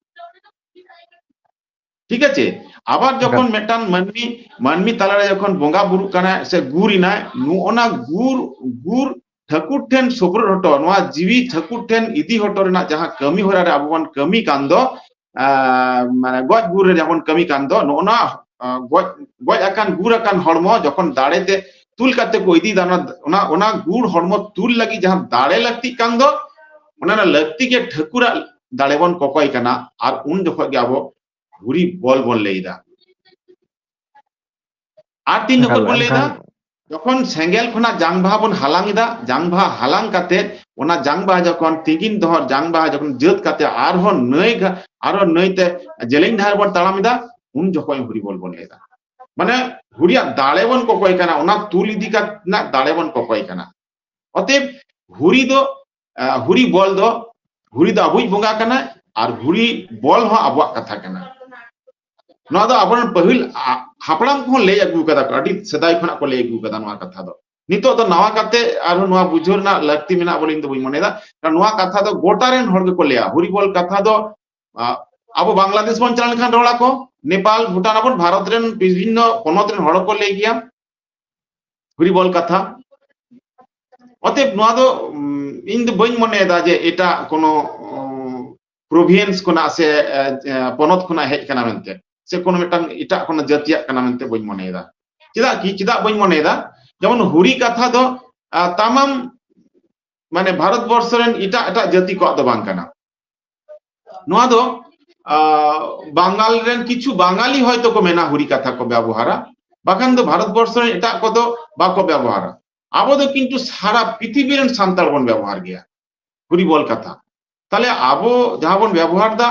ᱴᱷᱤᱠ ᱟᱪᱷᱮ? ᱟᱵᱟᱨ ᱡᱚᱠᱷᱚᱱ ᱢᱤᱫᱴᱟᱝ ᱢᱟᱹᱱᱢᱤ, ᱢᱟᱹᱱᱢᱤ ᱛᱟᱞᱟᱨᱮ ᱡᱚᱠᱷᱚᱱ ᱵᱚᱸᱜᱟ ᱵᱩᱨᱩᱜ ᱠᱟᱱᱟᱭ ᱥᱮ ᱜᱩᱨ ᱮᱱᱟᱭ, ᱱᱚᱜᱼᱚᱱᱟ ᱜᱩᱨ, ᱜᱩᱨ ᱴᱷᱟᱹᱠᱩᱨ ᱴᱷᱮᱱ ᱥᱳᱯᱨᱳᱫ ᱦᱚᱴᱚ, ᱱᱚᱣᱟ ᱡᱤᱣᱤ ᱴᱷᱟᱹᱠᱩᱨ ᱴᱷᱮᱱ ᱤᱫᱤ ᱦᱚᱴᱚ ᱨᱮᱱᱟᱜ ᱡᱟᱦᱟᱸ ᱠᱟᱹᱢᱤ ᱦᱚᱨᱟ ᱨᱮ ᱟᱵᱚ ᱵᱚᱱ ᱠᱟᱹᱢᱤ ᱠᱟᱱ ᱫᱚ, ᱟᱸ, ᱢᱟᱱᱮ ᱜᱚᱡ ᱜᱩᱨ ᱨᱮ ᱡᱟᱦᱟᱸ ᱵᱚᱱ ᱠᱟᱹᱢᱤ ᱠᱟᱱ ᱫᱚ, ᱱᱚᱜᱼᱚ ᱱᱚᱣᱟ, ᱟᱸ, ᱜᱚᱡ, ᱜᱚᱡ ᱟᱠᱟᱱ ᱜᱩᱨ ᱟᱠᱟᱱ ᱦᱚᱲᱢᱚ ᱡᱚᱠᱷᱚᱱ ᱫᱟᱲᱮ ᱛᱮ ᱛᱩᱞ ᱠᱟᱛᱮ ᱠᱚ ᱤᱫᱤᱭᱮᱫᱟ, ᱚᱱᱟ, ᱚᱱᱟ, ᱚᱱᱟ ᱜᱩᱨ ᱦᱚᱲᱢᱚ ᱛᱩᱞ ᱞᱟᱹᱜᱤᱫ ᱡᱟᱦᱟᱸ ᱫᱟᱲᱮ ᱞᱟᱹᱠᱛᱤᱜ ᱠᱟᱱ ᱫᱚ, ᱚᱱᱟ ᱨᱮᱱᱟᱜ ᱞᱟᱹᱠᱛᱤ ᱜᱮ ᱴᱷᱟᱹᱠᱩᱨᱟᱜ ᱫᱟᱲᱮ ᱵᱚᱱ ᱠᱚᱠᱚᱭ ᱠᱟᱱᱟ᱾ ᱟᱨ ᱩᱱ ᱡᱚᱠᱷᱚᱱ ᱜᱮ ᱟᱵᱚ ᱦᱩᱨᱤ ᱵᱚᱞ ᱵᱚᱱ ᱞᱟᱹᱭ ᱮᱫᱟ᱾ ᱟᱨ ᱛᱤᱱ ᱡᱚᱠᱷᱚᱱ ᱮᱠᱟᱞ, ᱵᱚᱱ ᱞᱟᱹᱭ ᱮᱫᱟ, ᱮᱱᱠᱷᱟᱱ ᱡᱚᱠᱷᱚᱱ ᱥᱮᱸᱜᱮᱞ ᱠᱷᱚᱱᱟᱜ ᱡᱟᱝ ᱵᱟᱦᱟ ᱵᱚᱱ ᱦᱟᱞᱟᱝ ᱮᱫᱟ, ᱡᱟᱝ ᱵᱟᱦᱟ ᱦᱟᱞᱟᱝ ᱠᱟᱛᱮ ᱚᱱᱟ ᱡᱟᱝ ᱵᱟᱦᱟ ᱡᱚᱠᱷᱚᱱ ᱛᱤᱸᱜᱤᱱ ᱫᱚᱦᱚ, ᱡᱟᱝ ᱵᱟᱦᱟ ᱡᱚᱠᱷᱚᱱ ᱡᱟᱹᱛ ᱠᱟᱛᱮ ᱟᱨᱦᱚᱸ ᱱᱟᱹᱭ ᱜᱷᱟ-, ᱟᱨᱦᱚᱸ ᱱᱟᱹᱭ ᱛᱮ ᱡᱮᱞᱮᱧ ᱰᱟᱦᱟᱨ ᱵᱚᱱ ᱛᱟᱲᱟᱢ ᱮᱫᱟ, ᱩᱱ ᱡᱚᱠᱷᱚᱱ ᱦᱩᱨᱤ ᱵᱚᱞ ᱵᱚᱱ ᱞᱟᱹᱭ ᱮᱫᱟ᱾ ᱢᱟᱱᱮ ᱦᱩᱨᱤᱭᱟᱜ ᱫᱟᱲᱮ ᱵᱚᱱ ᱠᱚᱠᱚᱭ ᱠᱟᱱᱟ, ᱚᱱᱟ ᱛᱩᱞ ᱤᱫᱤ ᱠᱟᱛᱮ ᱨᱮᱱᱟᱜ ᱫᱟᱲᱮ ᱵᱚᱱ ᱠᱚᱠᱚᱭ ᱠᱟᱱᱟ᱾ ᱚᱛᱮᱵ ᱦᱩᱨᱤ ᱫᱚ, ᱟᱸ, ᱦᱩᱨᱤ ᱵᱚᱞ ᱫᱚ, ᱦᱩᱨᱤ ᱫᱚ ᱟᱵᱚᱭᱤᱡ ᱵᱚᱸᱜᱟ ᱠᱟᱱᱟᱭ ᱟᱨ ᱦᱩᱨᱤ ᱵᱚᱞ ᱦᱚᱸ ᱟᱵᱚᱣᱟᱜ ᱠᱟᱛᱷᱟ ᱠᱟᱱᱟ᱾ ᱱᱚᱣᱟ ᱫᱚ ᱟᱵᱚᱨᱮᱱ ᱯᱟᱹᱦᱤᱞ ᱟ-, ᱦᱟᱯᱲᱟᱢ ᱠᱚᱦᱚᱸ ᱞᱟᱹᱭ ᱟᱹᱜᱩ ᱠᱟᱫᱟ ᱠᱚ, ᱟᱹᱰᱤ ᱥᱮᱫᱟᱭ ᱠᱷᱚᱱᱟᱜ ᱠᱚ ᱞᱟᱹᱭ ᱟᱹᱜᱩ ᱠᱟᱫᱟ ᱱᱚᱣᱟ ᱠᱟᱛᱷᱟ ᱫᱚ᱾ ᱱᱤᱛᱚᱜ ᱫᱚ ᱱᱟᱣᱟ ᱠᱟᱛᱮ ᱟᱨᱦᱚᱸ ᱱᱚᱣᱟ ᱵᱩᱡᱷᱟᱹᱣ ᱨᱮᱱᱟᱜ ᱞᱟᱹᱠᱛᱤ ᱢᱮᱱᱟᱜᱼᱟ ᱵᱚᱞᱮ ᱤᱧ ᱫᱚ ᱵᱟᱹᱧ ᱢᱚᱱᱮᱭᱮᱫᱟ᱾ ᱠᱟᱨᱚᱱ ᱱᱚᱣᱟ ᱠᱟᱛᱷᱟ ᱫᱚ ᱜᱚᱴᱟ ᱨᱮᱱ ᱦᱚᱲ ᱜᱮᱠᱚ ᱞᱟᱹᱭᱟ, ᱦᱩᱨᱤ ᱵᱚᱞ ᱠᱟᱛᱷᱟ ᱫᱚ, ᱟ, ᱟᱵᱚ ᱵᱟᱝᱞᱟᱫᱮᱥ ᱵᱚᱱ ᱪᱟᱞᱟᱣ ᱞᱮᱱᱠᱷᱟᱱ ᱨᱚᱲ ᱟᱠᱚ, ᱱᱮᱯᱟᱞ, ᱵᱷᱩᱴᱟᱱ, ᱟᱵᱚ ᱵᱷᱟᱨᱚᱛ ᱨᱮᱱ ᱵᱤᱵᱷᱤᱱᱱᱚ ᱯᱚᱱᱚᱛ ᱨᱮᱱ ᱦᱚᱲ ᱠᱚ ᱞᱟᱹᱭ ᱜᱮᱭᱟ ᱦᱩᱨᱤ ᱵᱚᱞ ᱠᱟᱛᱷᱟ᱾ ᱚᱛᱮᱵ ᱱᱚᱣᱟ ᱫᱚ, ᱩᱢ, ᱤᱧ ᱫᱚ ᱵᱟᱹᱧ ᱢᱚᱱᱮᱭᱮᱫᱟ ᱡᱮ ᱮᱴᱟᱜ ᱠᱳᱱᱳ, ᱩᱢ, ᱯᱨᱳᱵᱷᱤᱱᱥ ᱠᱷᱚᱱᱟᱜ ᱥᱮ, ᱮ, ᱮ, ᱯᱚᱱᱚᱛ ᱠᱷᱚᱱᱟᱜ ᱦᱮᱡ ᱠᱟᱱᱟ ᱢᱮᱱᱛᱮ, ᱥᱮ ᱠᱳᱱᱳ ᱢᱤᱫᱴᱟᱝ ᱮᱴᱟᱜ ᱠᱳᱱᱳ ᱡᱟᱹᱛᱤᱭᱟᱜ ᱠᱟᱱᱟ ᱢᱮᱱᱛᱮ ᱵᱟᱹᱧ ᱢᱚᱱᱮᱭᱮᱫᱟ᱾ ᱪᱮᱫᱟᱜ ᱠᱤ, ᱪᱮᱫᱟᱜ ᱵᱟᱹᱧ ᱢᱚᱱᱮᱭᱮᱫᱟ? ᱡᱮᱢᱚᱱ ᱦᱩᱨᱤ ᱠᱟᱛᱷᱟ ᱫᱚ, ᱟ, ᱛᱟᱢᱟᱢ, ᱢᱟᱱᱮ ᱵᱷᱟᱨᱚᱛ ᱵᱚᱨᱥᱚ ᱨᱮᱱ ᱮᱴᱟᱜ ᱮᱴᱟᱜ ᱡᱟᱹᱛᱤ ᱠᱚᱣᱟᱜ ᱫᱚ ᱵᱟᱝ ᱠᱟᱱᱟ᱾ ᱱᱚᱣᱟ ᱫᱚ, ᱟ, ᱵᱟᱝᱜᱟᱞ ᱨᱮᱱ ᱠᱤᱪᱷᱩ ᱵᱟᱝᱜᱟᱞᱤ ᱦᱚᱭᱛᱳ ᱠᱚ ᱢᱮᱱᱟ ᱦᱩᱨᱤ ᱠᱟᱛᱷᱟ ᱠᱚ ᱵᱮᱵᱚᱦᱟᱨᱟ, ᱵᱟᱠᱷᱟᱱ ᱫᱚ ᱵᱷᱟᱨᱚᱛ ᱵᱚᱨᱥᱚ ᱨᱮᱱ ᱮᱴᱟᱜ ᱠᱚᱫᱚ ᱵᱟᱠᱚ ᱵᱮᱵᱚᱦᱟᱨᱟ᱾ ᱟᱵᱚ ᱫᱚ ᱠᱤᱱᱛᱩ ᱥᱟᱨᱟ ᱯᱨᱤᱛᱷᱤᱵᱤ ᱨᱮᱱ ᱥᱟᱱᱛᱟᱲ ᱵᱚᱱ ᱵᱮᱵᱚᱦᱟᱨ ᱜᱮᱭᱟ ᱦᱩᱨᱤ ᱵᱚᱞ ᱠᱟᱛᱷᱟ᱾ ᱛᱟᱦᱞᱮ ᱟᱵᱚ ᱡᱟᱦᱟᱸ ᱵᱚᱱ ᱵᱮᱵᱚᱦᱟᱨ ᱫᱟ,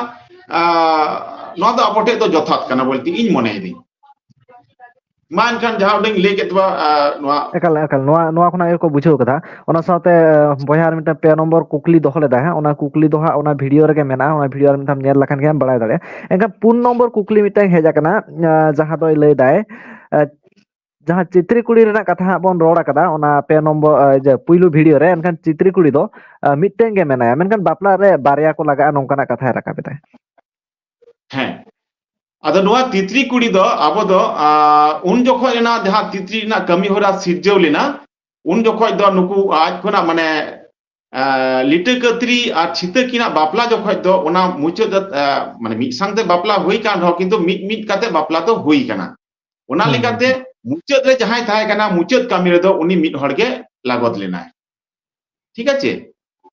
ᱟ, ᱱᱚᱣᱟ ᱫᱚ ᱟᱵᱚ ᱴᱷᱮᱡ ᱫᱚ ᱡᱚᱛᱷᱟᱛ ᱠᱟᱱᱟ ᱵᱚᱞᱛᱮ ᱤᱧ ᱢᱚᱱᱮᱭᱮᱫᱟᱹᱧ᱾ ᱢᱟ ᱮᱱᱠᱷᱟᱱ ᱡᱟᱦᱟᱸ ᱩᱰᱟᱹᱝ ᱞᱟᱹᱭ ᱠᱮᱫ ᱛᱟᱵᱚᱱᱟ, ᱟ, ᱱᱚᱣᱟ ᱮᱠᱟᱞ, ᱮᱠᱟᱞ, ᱱᱚᱣᱟ, ᱱᱚᱣᱟ ᱠᱷᱚᱱᱟᱜ ᱜᱮᱠᱚ ᱵᱩᱡᱷᱟᱹᱣ ᱠᱟᱫᱟ᱾ ᱚᱱᱟ ᱥᱟᱶᱛᱮ, ᱟ, ᱵᱚᱭᱦᱟ ᱟᱨ ᱢᱤᱫᱴᱟᱝ ᱯᱮ ᱱᱚᱢᱵᱚᱨ ᱠᱩᱠᱞᱤ ᱫᱚᱦᱚ ᱞᱮᱫᱟᱭ ᱦᱟᱸᱜ, ᱚᱱᱟ ᱠᱩᱠᱞᱤ ᱫᱚ ᱦᱟᱸᱜ ᱚᱱᱟ ᱵᱷᱤᱰᱤᱭᱳ ᱨᱮᱜᱮ ᱢᱮᱱᱟᱜᱼᱟ, ᱚᱱᱟ ᱵᱷᱤᱰᱤᱭᱳ ᱟᱨ ᱢᱤᱫ ᱫᱷᱟᱣ ᱧᱮᱞ ᱞᱮᱠᱷᱟᱱ ᱜᱮ ᱦᱟᱸᱜ ᱵᱟᱲᱟᱭ ᱫᱟᱲᱮᱭᱟᱜᱼᱟ᱾ ᱮᱱᱠᱷᱟᱱ ᱯᱩᱱ ᱱᱚᱢᱵᱚᱨ ᱠᱩᱠᱞᱤ ᱢᱤᱫᱴᱟᱝ ᱦᱮᱡ ᱟᱠᱟᱱᱟ, ᱟ, ᱡᱟᱦᱟᱸ ᱫᱚᱭ ᱞᱟᱹᱭ ᱫᱟᱭ, ᱟ, ᱡᱟᱦᱟᱸ ᱪᱤᱛᱨᱤ ᱠᱩᱲᱤ ᱨᱮᱱᱟᱜ ᱠᱟᱛᱷᱟ ᱦᱟᱸᱜ ᱵᱚᱱ ᱨᱚᱲ ᱟᱠᱟᱫᱟ ᱚᱱᱟ ᱯᱮ ᱱᱚᱢᱵᱚᱨ, ᱟ, ᱤᱭᱟᱹ, ᱯᱩᱭᱞᱩ ᱵᱷᱤᱰᱤᱭᱳ ᱨᱮ, ᱮᱱᱠᱷᱟᱱ ᱪᱤᱛᱨᱤ ᱠᱩᱲᱤ ᱫᱚ, ᱟ, ᱢᱤᱫᱴᱮᱱ ᱜᱮ ᱢᱮᱱᱟᱭᱟ, ᱢᱮᱱᱠᱷᱟᱱ ᱵᱟᱯᱞᱟ ᱨᱮ ᱵᱟᱨᱭᱟ ᱠᱚ ᱞᱟᱜᱟᱜᱼᱟ, ᱱᱚᱝᱠᱟᱱᱟᱜ ᱠᱟᱛᱷᱟᱭ ᱨᱟᱠᱟᱵ ᱮᱫᱟᱭ᱾ ᱦᱮᱸ, ᱟᱫᱚ ᱱᱚᱣᱟ ᱛᱤᱛᱨᱤ ᱠᱩᱲᱤ ᱫᱚ ᱟᱵᱚ ᱫᱚ, ᱟ, ᱩᱱ ᱡᱚᱠᱷᱚᱡ ᱨᱮᱱᱟᱜ ᱡᱟᱦᱟᱸ ᱛᱤᱛᱨᱤ ᱨᱮᱱᱟᱜ ᱠᱟᱹᱢᱤ ᱦᱚᱨᱟ ᱥᱤᱨᱡᱟᱹᱣ ᱞᱮᱱᱟ, ᱩᱱ ᱡᱚᱠᱷᱚᱡ ᱫᱚ ᱱᱩᱠᱩ ᱟᱡ ᱠᱷᱚᱱᱟᱜ ᱢᱟᱱᱮ, ᱟ, ᱞᱤᱴᱟᱹ ᱠᱟᱹᱛᱨᱤ ᱟᱨ ᱪᱷᱤᱛᱟᱹ ᱠᱤᱱᱟᱜ ᱵᱟᱯᱞᱟ ᱡᱚᱠᱷᱚᱡ ᱫᱚ ᱚᱱᱟ ᱢᱩᱪᱟᱹᱫ, ᱟ, ᱢᱟᱱᱮ ᱢᱤᱫ ᱥᱟᱝᱛᱮ ᱵᱟᱯᱞᱟ ᱦᱩᱭ ᱠᱟᱱ ᱨᱮᱦᱚᱸ ᱠᱤᱱᱛᱩ ᱢᱤᱫ ᱢᱤᱫ ᱠᱟᱛᱮ ᱵᱟᱯᱞᱟ ᱫᱚ ᱦᱩᱭ ᱠᱟᱱᱟ᱾ ᱚᱱᱟ ᱦᱩᱸ, ᱦᱩᱸ, ᱞᱮᱠᱟᱛᱮ ᱦᱩᱸ᱾ ᱢᱩᱪᱟᱹᱫ ᱨᱮ ᱡᱟᱦᱟᱸᱭ ᱛᱟᱦᱮᱸ ᱠᱟᱱᱟ, ᱢᱩᱪᱟᱹᱫ ᱠᱟᱹᱢᱤ ᱨᱮᱫᱚ ᱩᱱᱤ ᱢᱤᱫ ᱦᱚᱲ ᱜᱮ ᱞᱟᱜᱚᱫ ᱞᱮᱱᱟᱭ᱾ ᱴᱷᱤᱠ ᱟᱪᱷᱮ?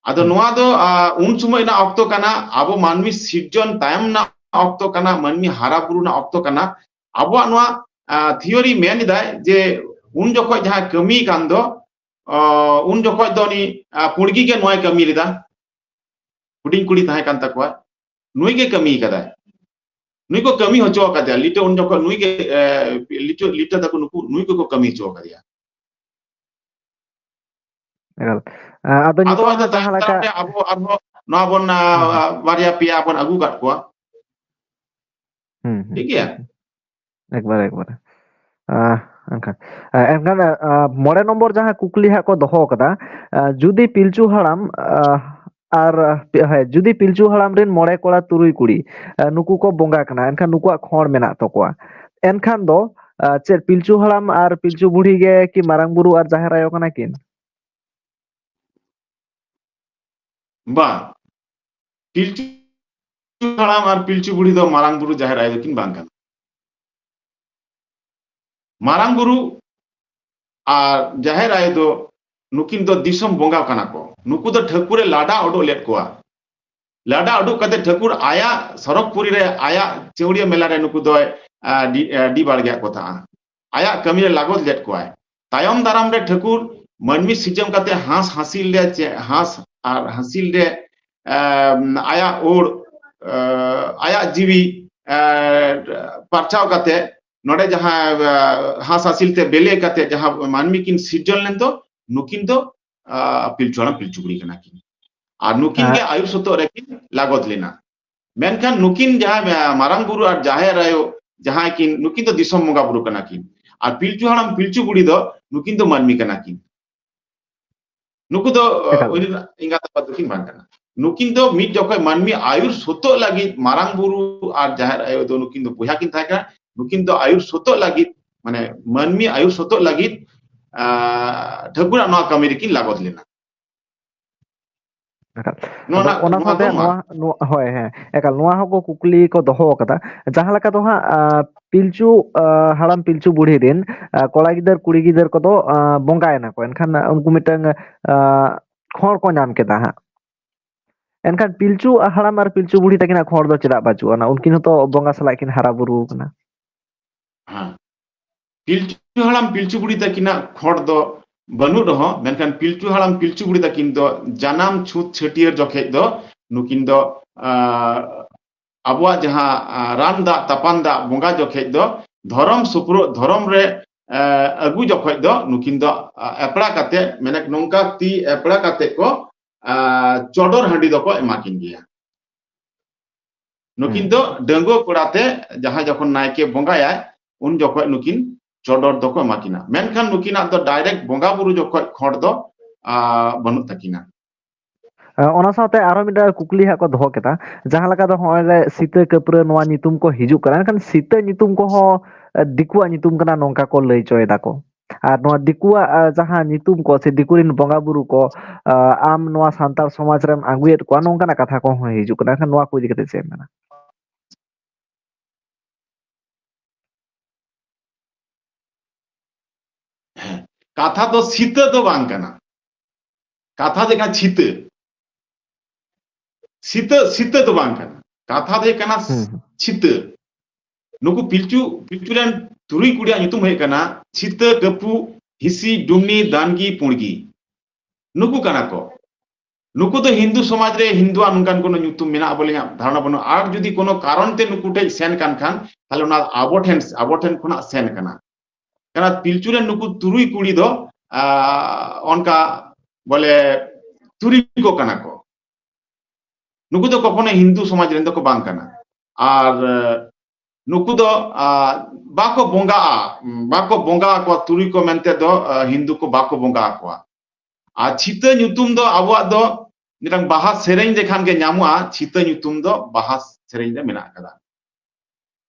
ᱟᱫᱚ ᱦᱩᱸ᱾ ᱱᱚᱣᱟ ᱫᱚ, ᱟ, ᱩᱱ ᱥᱚᱢᱚᱭ ᱨᱮᱱᱟᱜ ᱚᱠᱛᱚ ᱠᱟᱱᱟ, ᱟᱵᱚ ᱢᱟᱹᱱᱢᱤ ᱥᱤᱨᱡᱚᱱ ᱛᱟᱭᱚᱢ ᱨᱮᱱᱟᱜ ᱚᱠᱛᱚ ᱠᱟᱱᱟ, ᱢᱟᱹᱱᱢᱤ ᱦᱟᱨᱟ ᱵᱩᱨᱩ ᱨᱮᱱᱟᱜ ᱚᱠᱛᱚ ᱠᱟᱱᱟ᱾ ᱟᱵᱚᱣᱟᱜ ᱱᱚᱣᱟ, ᱟ, theory ᱢᱮᱱ ᱮᱫᱟᱭ ᱡᱮ ᱩᱱ ᱡᱚᱠᱷᱚᱡ ᱡᱟᱦᱟᱸ ᱠᱟᱹᱢᱤ ᱠᱟᱱ ᱫᱚ, ᱟ, ᱩᱱ ᱡᱚᱠᱷᱚᱡ ᱫᱚ ᱩᱱᱤ, ᱟ, ᱯᱩᱲᱜᱤ ᱜᱮ ᱱᱚᱣᱟᱭ ᱠᱟᱹᱢᱤ ᱞᱮᱫᱟ, ᱦᱩᱰᱤᱧ ᱠᱩᱲᱤ ᱛᱟᱦᱮᱸ ᱠᱟᱱ ᱛᱟᱠᱚᱣᱟ, ᱱᱩᱭ ᱜᱮ ᱠᱟᱹᱢᱤ ᱠᱟᱫᱟᱭ, ᱱᱩᱭ ᱠᱚ ᱠᱟᱹᱢᱤ ᱦᱚᱪᱚ ᱟᱠᱟᱫᱮᱭᱟ᱾ ᱞᱤᱴᱟᱹ ᱩᱱ ᱡᱚᱠᱷᱚᱡ ᱱᱩᱭ ᱜᱮ, ᱮ, ᱞᱤᱴᱟᱹ, ᱞᱤᱴᱟᱹ ᱛᱟᱠᱚ ᱱᱩᱠᱩ, ᱱᱩᱭ ᱠᱚᱠᱚ ᱠᱟᱹᱢᱤ ᱦᱚᱪᱚ ᱟᱠᱟᱫᱮᱭᱟ᱾ ᱮᱠᱟᱞ᱾ ᱟ, ᱟᱫᱚ ᱟᱫᱚ ᱱᱤᱛᱚᱜ ᱦᱚᱭᱛᱚ ᱦᱟᱸᱜ ᱡᱟᱦᱟᱸ ᱛᱟᱭᱚᱢ ᱞᱮᱠᱟ ᱫᱟᱨᱟᱢ ᱨᱮ ᱟᱵᱚ ᱟᱨᱦᱚᱸ ᱱᱚᱣᱟ ᱵᱚᱱ, ᱟ, ᱦᱩᱸ, ᱦᱩᱸ᱾ ᱵᱟᱨᱭᱟ ᱯᱮᱭᱟ ᱵᱚᱱ ᱟᱹᱜᱩ ᱠᱟᱫ ᱠᱚᱣᱟ᱾ ᱦᱩᱸ, ᱦᱩᱸ, ᱴᱷᱤᱠ ᱜᱮᱭᱟ? ᱦᱩᱸ, ᱦᱩᱸ᱾ ᱮᱠᱵᱟᱨᱮ, ᱮᱠᱵᱟᱨᱮ᱾ ᱟ, ᱮᱱᱠᱷᱟᱱ, ᱟ, ᱮᱱᱠᱷᱟᱱ, ᱟ, ᱢᱚᱬᱮ ᱱᱚᱢᱵᱚᱨ ᱡᱟᱦᱟᱸ ᱠᱩᱠᱞᱤ ᱦᱟᱸᱜ ᱠᱚ ᱫᱚᱦᱚ ᱠᱟᱫᱟ, ᱟ, ᱡᱩᱫᱤ ᱯᱤᱞᱪᱩ ᱦᱟᱲᱟᱢ, ᱟ, ᱟᱨ, ᱟ, ᱯᱤ-, ᱦᱮᱸ, ᱡᱩᱫᱤ ᱯᱤᱞᱪᱩ ᱦᱟᱲᱟᱢ ᱨᱮᱱ ᱢᱚᱬᱮ ᱠᱚᱲᱟ ᱛᱩᱨᱩᱭ ᱠᱩᱲᱤ, ᱟ, ᱱᱩᱠᱩ ᱠᱚ ᱵᱚᱸᱜᱟ ᱠᱟᱱᱟ, ᱮᱱᱠᱷᱟᱱ ᱱᱩᱠᱩᱣᱟᱜ ᱠᱷᱚᱸᱲ ᱢᱮᱱᱟᱜ ᱛᱟᱠᱚᱣᱟ᱾ ᱮᱱᱠᱷᱟᱱ ᱫᱚ, ᱟ, ᱪᱮᱫ ᱯᱤᱞᱪᱩ ᱦᱟᱲᱟᱢ ᱟᱨ ᱯᱤᱞᱪᱩ ᱵᱩᱲᱦᱤ ᱜᱮ ᱠᱤ ᱢᱟᱨᱟᱝ ᱵᱩᱨᱩ ᱟᱨ ᱡᱟᱦᱮᱨ ᱟᱭᱳ ᱠᱟᱱᱟ ᱠᱤᱱ? ᱵᱟᱝ, ᱯᱤᱞᱪᱩ ᱦᱟᱲᱟᱢ ᱟᱨ ᱯᱤᱞᱪᱩ ᱵᱩᱲᱦᱤ ᱫᱚ ᱢᱟᱨᱟᱝ ᱵᱩᱨᱩ ᱡᱟᱦᱮᱨ ᱟᱭᱳ ᱫᱚᱠᱤᱱ ᱵᱟᱝ ᱠᱟᱱᱟ᱾ ᱢᱟᱨᱟᱝ ᱵᱩᱨᱩ ᱟᱨ ᱡᱟᱦᱮᱨ ᱟᱭᱳ ᱫᱚ ᱱᱩᱠᱤᱱ ᱫᱚ ᱫᱤᱥᱚᱢ ᱵᱚᱸᱜᱟ ᱠᱟᱱᱟ ᱠᱚ᱾ ᱱᱩᱠᱩ ᱫᱚ ᱴᱷᱟᱹᱠᱩᱨᱮ ᱞᱟᱰᱟ ᱩᱰᱩᱠ ᱞᱮᱫ ᱠᱚᱣᱟ᱾ ᱞᱟᱰᱟ ᱩᱰᱩᱠ ᱠᱟᱛᱮ ᱴᱷᱟᱹᱠᱩᱨ ᱟᱭᱟᱜ ᱥᱚᱨᱚᱜᱽᱯᱩᱨᱤ ᱨᱮ, ᱟᱭᱟᱜ ᱪᱟᱹᱣᱲᱤᱭᱟᱹ ᱢᱮᱞᱟ ᱨᱮ ᱱᱩᱠᱩ ᱫᱚᱭ, ᱟ, ᱰᱤ-, ᱟ, ᱰᱤ ᱵᱟᱲᱜᱮᱭᱟᱜ ᱠᱚ ᱛᱟᱦᱮᱸᱜᱼᱟ᱾ ᱟᱭᱟᱜ ᱠᱟᱹᱢᱤ ᱨᱮ ᱞᱟᱜᱚᱫ ᱞᱮᱫ ᱠᱚᱣᱟᱭ᱾ ᱛᱟᱭᱚᱢ ᱫᱟᱨᱟᱢ ᱨᱮ ᱴᱷᱟᱹᱠᱩᱨ ᱢᱟᱹᱱᱢᱤ ᱥᱤᱨᱡᱚᱱ ᱠᱟᱛᱮ ᱦᱟᱸᱥ ᱦᱟᱸᱥᱤᱞ ᱨᱮ ᱪᱮ-, ᱦᱟᱸᱥ ᱟᱨ ᱦᱟᱸᱥᱤᱞ ᱨᱮ, ᱮᱢ, ᱟᱭᱟᱜ ᱳᱲ, ᱮ, ᱟᱭᱟᱜ ᱡᱤᱣᱤ, ᱮ, ᱯᱟᱨᱪᱟᱣ ᱠᱟᱛᱮ ᱱᱚᱰᱮ ᱡᱟᱦᱟᱸ, ᱮ, ᱦᱟᱸᱥ ᱦᱟᱸᱥᱤᱞ ᱛᱮ ᱵᱮᱞᱮ ᱠᱟᱛᱮ ᱡᱟᱦᱟᱸ ᱢᱟᱹᱱᱢᱤ ᱠᱤᱱ ᱥᱤᱨᱡᱚᱱ ᱞᱮᱱ ᱫᱚ, ᱱᱩᱠᱤᱱ ᱫᱚ, ᱟ, ᱯᱤᱞᱪᱩ ᱦᱟᱲᱟᱢ ᱯᱤᱞᱪᱩ ᱵᱩᱲᱦᱤ ᱠᱟᱱᱟ ᱠᱤᱱ᱾ ᱟᱨ ᱱᱩᱠᱤᱱ ᱜᱮ ᱟᱨ ᱟᱹᱭᱩᱨ ᱥᱚᱛᱚᱜ ᱨᱮᱠᱤᱱ ᱞᱟᱜᱚᱫ ᱞᱮᱱᱟ᱾ ᱢᱮᱱᱠᱷᱟᱱ ᱱᱩᱠᱤᱱ ᱡᱟᱦᱟᱸᱭ, ᱮ, ᱢᱟᱨᱟᱝ ᱵᱩᱨᱩ ᱟᱨ ᱡᱟᱦᱮᱨ ᱟᱭᱳ ᱡᱟᱦᱟᱸᱭ ᱠᱤᱱ, ᱱᱩᱠᱤᱱ ᱫᱚ ᱫᱤᱥᱚᱢ ᱵᱚᱸᱜᱟ ᱵᱩᱨᱩ ᱠᱟᱱᱟ ᱠᱤᱱ᱾ ᱟᱨ ᱯᱤᱞᱪᱩ ᱦᱟᱲᱟᱢ ᱯᱤᱞᱪᱩ ᱵᱩᱲᱦᱤ ᱫᱚ ᱱᱩᱠᱤᱱ ᱫᱚ ᱢᱟᱹᱱᱢᱤ ᱠᱟᱱᱟ ᱠᱤᱱ᱾ ᱱᱩᱠᱩ ᱫᱚ, ᱮ, ᱮᱠᱟᱞ᱾ ᱩᱱᱤ ᱨᱮᱱ ᱮᱸᱜᱟᱛ ᱟᱯᱟᱛ ᱫᱚᱠᱤᱱ ᱵᱟᱝ ᱠᱟᱱᱟ᱾ ᱱᱩᱠᱤᱱ ᱫᱚ ᱢᱤᱫ ᱡᱚᱠᱷᱚᱡ ᱢᱟᱹᱱᱢᱤ ᱟᱹᱭᱩᱨ ᱥᱚᱛᱚᱜ ᱞᱟᱹᱜᱤᱫ ᱢᱟᱨᱟᱝ ᱵᱩᱨᱩ ᱟᱨ ᱡᱟᱦᱮᱨ ᱟᱭᱳ ᱫᱚ ᱱᱩᱠᱤᱱ ᱫᱚ ᱵᱚᱭᱦᱟ ᱠᱤᱱ ᱛᱟᱦᱮᱸ ᱠᱟᱱᱟ᱾ ᱱᱩᱠᱤᱱ ᱫᱚ ᱟᱹᱭᱩᱨ ᱥᱚᱛᱚᱜ ᱞᱟᱹᱜᱤᱫ, ᱢᱟᱱᱮ ᱢᱟᱹᱱᱢᱤ ᱟᱹᱭᱩᱨ ᱥᱚᱛᱚᱜ ᱞᱟᱹᱜᱤᱫ, ᱟᱸ, ᱴᱷᱟᱹᱠᱩᱨᱟᱜ ᱱᱚᱣᱟ ᱠᱟᱹᱢᱤ ᱨᱮᱠᱤᱱ ᱞᱟᱜᱚᱫ ᱞᱮᱱᱟ᱾ ᱮᱠᱟᱞ᱾ ᱱᱚᱣᱟ ᱟᱫᱚ ᱨᱮᱱᱟᱜ ᱚᱱᱟ ᱱᱚᱣᱟ ᱥᱟᱶᱛᱮ ᱫᱚ ᱢᱟ᱾ ᱱᱚᱣᱟ, ᱱᱚᱣᱟ, ᱦᱳᱭ, ᱦᱮᱸ, ᱮᱠᱟᱞ, ᱱᱚᱣᱟ ᱦᱚᱸᱠᱚ ᱠᱩᱠᱞᱤ ᱠᱚ ᱫᱚᱦᱚ ᱟᱠᱟᱫᱟ᱾ ᱡᱟᱦᱟᱸ ᱞᱮᱠᱟ ᱫᱚ ᱦᱟᱸᱜ, ᱟᱸ, ᱯᱤᱞᱪᱩ, ᱟᱸ, ᱦᱟᱲᱟᱢ ᱯᱤᱞᱪᱩ ᱵᱩᱲᱦᱤ ᱨᱮᱱ, ᱟᱸ, ᱠᱚᱲᱟ ᱜᱤᱫᱟᱹᱨ ᱠᱩᱲᱤ ᱜᱤᱫᱟᱹᱨ ᱠᱚᱫᱚ, ᱟᱸ, ᱵᱚᱸᱜᱟᱭᱮᱱᱟ ᱠᱚ, ᱮᱱᱠᱷᱟᱱ, ᱟᱸ, ᱩᱱᱠᱩ ᱢᱤᱫᱴᱟᱝ, ᱟᱸ, ᱠᱷᱚᱲ ᱠᱚ ᱧᱟᱢ ᱠᱮᱫᱟ ᱦᱟᱸᱜ᱾ ᱮᱱᱠᱷᱟᱱ ᱯᱤᱞᱪᱩ ᱦᱟᱲᱟᱢ ᱟᱨ ᱯᱤᱞᱪᱩ ᱵᱩᱲᱦᱤ ᱛᱟᱹᱠᱤᱱᱟᱜ ᱠᱷᱚᱲ ᱫᱚ ᱪᱮᱫᱟᱜ ᱵᱟᱹᱪᱩᱜ ᱟᱱᱟ? ᱩᱱᱠᱤᱱ ᱦᱚᱸᱛᱚ ᱵᱚᱸᱜᱟ ᱥᱟᱞᱟᱜ ᱠᱤᱱ ᱦᱟᱨᱟ ᱵᱩᱨᱩ ᱟᱠᱟᱱᱟ᱾ ᱦᱮᱸ᱾ ᱯᱤᱞᱪᱩ ᱦᱟᱲᱟᱢ ᱯᱤᱞᱪᱩ ᱵᱩᱲᱦᱤ ᱛᱟᱹᱠᱤᱱᱟᱜ ᱠᱷᱚᱲ ᱫᱚ ᱵᱟᱹᱱᱩᱜ ᱨᱮᱦᱚᱸ, ᱢᱮᱱᱠᱷᱟᱱ ᱯᱤᱞᱪᱩ ᱦᱟᱲᱟᱢ ᱯᱤᱞᱪᱩ ᱵᱩᱲᱦᱤ ᱛᱟᱹᱠᱤᱱ ᱫᱚ ᱡᱟᱱᱟᱢ ᱪᱷᱩᱛ ᱪᱷᱟᱹᱴᱭᱟᱹᱨ ᱡᱚᱠᱷᱮᱡ ᱫᱚ ᱱᱩᱠᱤᱱ ᱫᱚ, ᱟᱸ, ᱟᱵᱚᱣᱟᱜ ᱡᱟᱦᱟᱸ, ᱟᱸ, ᱨᱟᱱ ᱫᱟᱜ ᱛᱟᱯᱟᱱ ᱫᱟᱜ ᱵᱚᱸᱜᱟ ᱡᱚᱠᱷᱮᱡ ᱫᱚ ᱫᱷᱚᱨᱚᱢ ᱥᱩᱯᱨᱩᱫ, ᱫᱷᱚᱨᱚᱢ ᱨᱮ, ᱟᱸ, ᱟᱹᱜᱩ ᱡᱚᱠᱷᱚᱡ ᱫᱚ ᱱᱩᱠᱤᱱ ᱫᱚ, ᱟᱸ, ᱮᱯᱲᱟ ᱠᱟᱛᱮ, ᱢᱮᱱᱮᱠ ᱱᱚᱝᱠᱟ ᱛᱤ ᱮᱯᱲᱟ ᱠᱟᱛᱮ ᱠᱚ, ᱟᱸ, ᱪᱚᱰᱚᱨ ᱦᱟᱺᱰᱤ ᱫᱚᱠᱚ ᱮᱢᱟ ᱠᱤᱱ ᱜᱮᱭᱟ᱾ ᱱᱩᱠᱤᱱ ᱦᱩᱸ᱾ ᱫᱚ ᱰᱟᱺᱜᱩᱣᱟᱹ ᱠᱚᱲᱟ ᱛᱮ ᱡᱟᱦᱟᱸ ᱡᱚᱠᱷᱚᱱ ᱱᱟᱭᱠᱮ ᱵᱚᱸᱜᱟᱭᱟᱭ, ᱩᱱ ᱡᱚᱠᱷᱚᱱ ᱱᱩᱠᱤᱱ ᱪᱚᱰᱚᱨ ᱫᱚᱠᱚ ᱮᱢᱟ ᱠᱤᱱᱟ᱾ ᱢᱮᱱᱠᱷᱟᱱ ᱱᱩᱠᱤᱱᱟᱜ ᱫᱚ direct ᱵᱚᱸᱜᱟ ᱵᱩᱨᱩ ᱡᱚᱠᱷᱚᱡ ᱠᱷᱚᱲ ᱫᱚ, ᱟᱸ, ᱵᱟᱹᱱᱩᱜ ᱛᱟᱹᱠᱤᱱᱟ᱾ ᱟᱸ, ᱚᱱᱟ ᱥᱟᱶᱛᱮ ᱟᱨᱦᱚᱸ ᱢᱤᱫᱴᱟᱝ ᱠᱩᱠᱞᱤ ᱦᱟᱸᱜ ᱠᱚ ᱫᱚᱦᱚ ᱠᱮᱫᱟ, ᱡᱟᱦᱟᱸ ᱞᱮᱠᱟ ᱫᱚ ᱦᱚᱸᱜᱼᱚᱭ ᱡᱮ ᱥᱤᱛᱟᱹ ᱠᱟᱹᱯᱨᱟᱹ ᱱᱚᱣᱟ ᱧᱩᱛᱩᱢ ᱠᱚ ᱦᱤᱡᱩᱜ ᱠᱟᱱᱟ, ᱮᱱᱠᱷᱟᱱ ᱥᱤᱛᱟᱹ ᱧᱩᱛᱩᱢ ᱠᱚᱦᱚᱸ, ᱟᱸ, ᱫᱤᱠᱩᱣᱟᱜ ᱧᱩᱛᱩᱢ ᱠᱟᱱᱟ ᱱᱚᱝᱠᱟ ᱠᱚ ᱞᱟᱹᱭ ᱦᱚᱪᱚᱭ ᱫᱟᱠᱚ᱾ ᱟᱨ ᱱᱚᱣᱟ ᱫᱤᱠᱩᱣᱟᱜ, ᱟᱸ, ᱡᱟᱦᱟᱸ ᱧᱩᱛᱩᱢ ᱠᱚ ᱥᱮ ᱫᱤᱠᱩ ᱨᱮᱱ ᱵᱚᱸᱜᱟ ᱵᱩᱨᱩ ᱠᱚ, ᱟᱸ, ᱟᱢ ᱱᱚᱣᱟ ᱥᱟᱱᱛᱟᱲ ᱥᱚᱢᱟᱡᱽ ᱨᱮᱢ ᱟᱹᱜᱩᱭᱮᱫ ᱠᱚᱣᱟ, ᱱᱚᱝᱠᱟᱱᱟᱜ ᱠᱟᱛᱷᱟ ᱠᱚᱦᱚᱸ ᱦᱤᱡᱩᱜ ᱠᱟᱱᱟ᱾ ᱮᱱᱠᱷᱟᱱ ᱱᱚᱣᱟ ᱠᱚ ᱤᱫᱤ ᱠᱟᱛᱮ ᱪᱮᱫ ᱮᱢ ᱢᱮᱱᱟ? ᱦᱮᱸ, ᱠᱟᱛᱷᱟ ᱫᱚ ᱥᱤᱛᱟᱹ ᱫᱚ ᱵᱟᱝ ᱠᱟᱱᱟ, ᱠᱟᱛᱷᱟ ᱫᱚ ᱠᱟᱱᱟ ᱪᱷᱤᱛᱟᱹ᱾ ᱥᱤᱛᱟᱹ, ᱥᱤᱛᱟᱹ ᱫᱚ ᱵᱟᱝ ᱠᱟᱱᱟ, ᱠᱟᱛᱷᱟ ᱫᱚ ᱦᱩᱭᱩᱜ ᱠᱟᱱᱟ ᱦᱩᱸ, ᱦᱩᱸ᱾ ᱪᱷᱤᱛᱟᱹ᱾ ᱱᱩᱠᱩ ᱯᱤᱞᱪᱩ, ᱯᱤᱞᱪᱩ ᱨᱮᱱ ᱛᱩᱨᱩᱭ ᱠᱩᱲᱤᱭᱟᱜ ᱧᱩᱛᱩᱢ ᱦᱩᱭᱩᱜ ᱠᱟᱱᱟ ᱪᱷᱤᱛᱟᱹ, ᱠᱟᱹᱯᱩ, ᱦᱤᱥᱤ, ᱰᱩᱢᱱᱤ, ᱫᱟᱱᱜᱤ, ᱯᱩᱲᱜᱤ᱾ ᱱᱩᱠᱩ ᱠᱟᱱᱟ ᱠᱚ᱾ ᱱᱩᱠᱩ ᱫᱚ ᱦᱤᱱᱫᱩ ᱥᱚᱢᱟᱡᱽ ᱨᱮ ᱦᱤᱱᱫᱩᱣᱟᱜ ᱱᱚᱝᱠᱟᱱ ᱠᱳᱱᱳ ᱧᱩᱛᱩᱢ ᱢᱮᱱᱟᱜᱼᱟ ᱵᱚᱞᱮ ᱤᱧᱟᱹᱜ ᱫᱷᱟᱨᱚᱱᱟ ᱵᱟᱹᱱᱩᱜᱼᱟ᱾ ᱟᱨ ᱡᱩᱫᱤ ᱠᱳᱱᱳ ᱠᱟᱨᱚᱱ ᱛᱮ ᱱᱩᱠᱩ ᱴᱷᱮᱡ ᱥᱮᱱ ᱠᱟᱱ ᱠᱷᱟᱱ, ᱛᱟᱦᱞᱮ ᱚᱱᱟ ᱟᱵᱚ ᱴᱷᱮᱱ, ᱟᱵᱚ ᱴᱷᱮᱱ ᱠᱷᱚᱱᱟᱜ ᱥᱮᱱ ᱠᱟᱱᱟ᱾ ᱠᱟᱨᱚᱱ ᱯᱤᱞᱪᱩ ᱨᱮᱱ ᱱᱩᱠᱩ ᱛᱩᱨᱩᱭ ᱠᱩᱲᱤ ᱫᱚ, ᱟ, ᱚᱱᱠᱟ ᱵᱚᱞᱮ ᱛᱩᱨᱩᱭ ᱠᱚ ᱠᱟᱱᱟ ᱠᱚ᱾ ᱱᱩᱠᱩ ᱫᱚ ᱠᱚᱠᱷᱚᱱᱳ ᱦᱤᱱᱫᱩ ᱥᱚᱢᱟᱡᱽ ᱨᱮᱱ ᱫᱚᱠᱚ ᱵᱟᱝ ᱠᱟᱱᱟ᱾ ᱟᱨ, ᱮ, ᱱᱩᱠᱩ ᱫᱚ, ᱟ, ᱵᱟᱠᱚ ᱵᱚᱸᱜᱟᱜᱼᱟ, ᱵᱟᱠᱚ ᱵᱚᱸᱜᱟ ᱟᱠᱚᱣᱟ, ᱛᱩᱨᱩᱭ ᱠᱚ ᱢᱮᱱᱛᱮ ᱫᱚ, ᱟ, ᱦᱤᱱᱫᱩ ᱠᱚ ᱵᱟᱠᱚ ᱵᱚᱸᱜᱟ ᱟᱠᱚᱣᱟ᱾ ᱟᱨ ᱪᱷᱤᱛᱟᱹ ᱧᱩᱛᱩᱢ ᱫᱚ ᱟᱵᱚᱣᱟᱜ ᱫᱚ, ᱢᱤᱫᱴᱟᱝ ᱵᱟᱦᱟ ᱥᱮᱨᱮᱧ ᱞᱮᱠᱷᱟᱱ ᱜᱮ ᱧᱟᱢᱚᱜᱼᱟ, ᱪᱷᱤᱛᱟᱹ ᱧᱩᱛᱩᱢ ᱫᱚ ᱵᱟᱦᱟ ᱥᱮᱨᱮᱧ ᱨᱮ ᱢᱮᱱᱟᱜ ᱟᱠᱟᱫᱟ᱾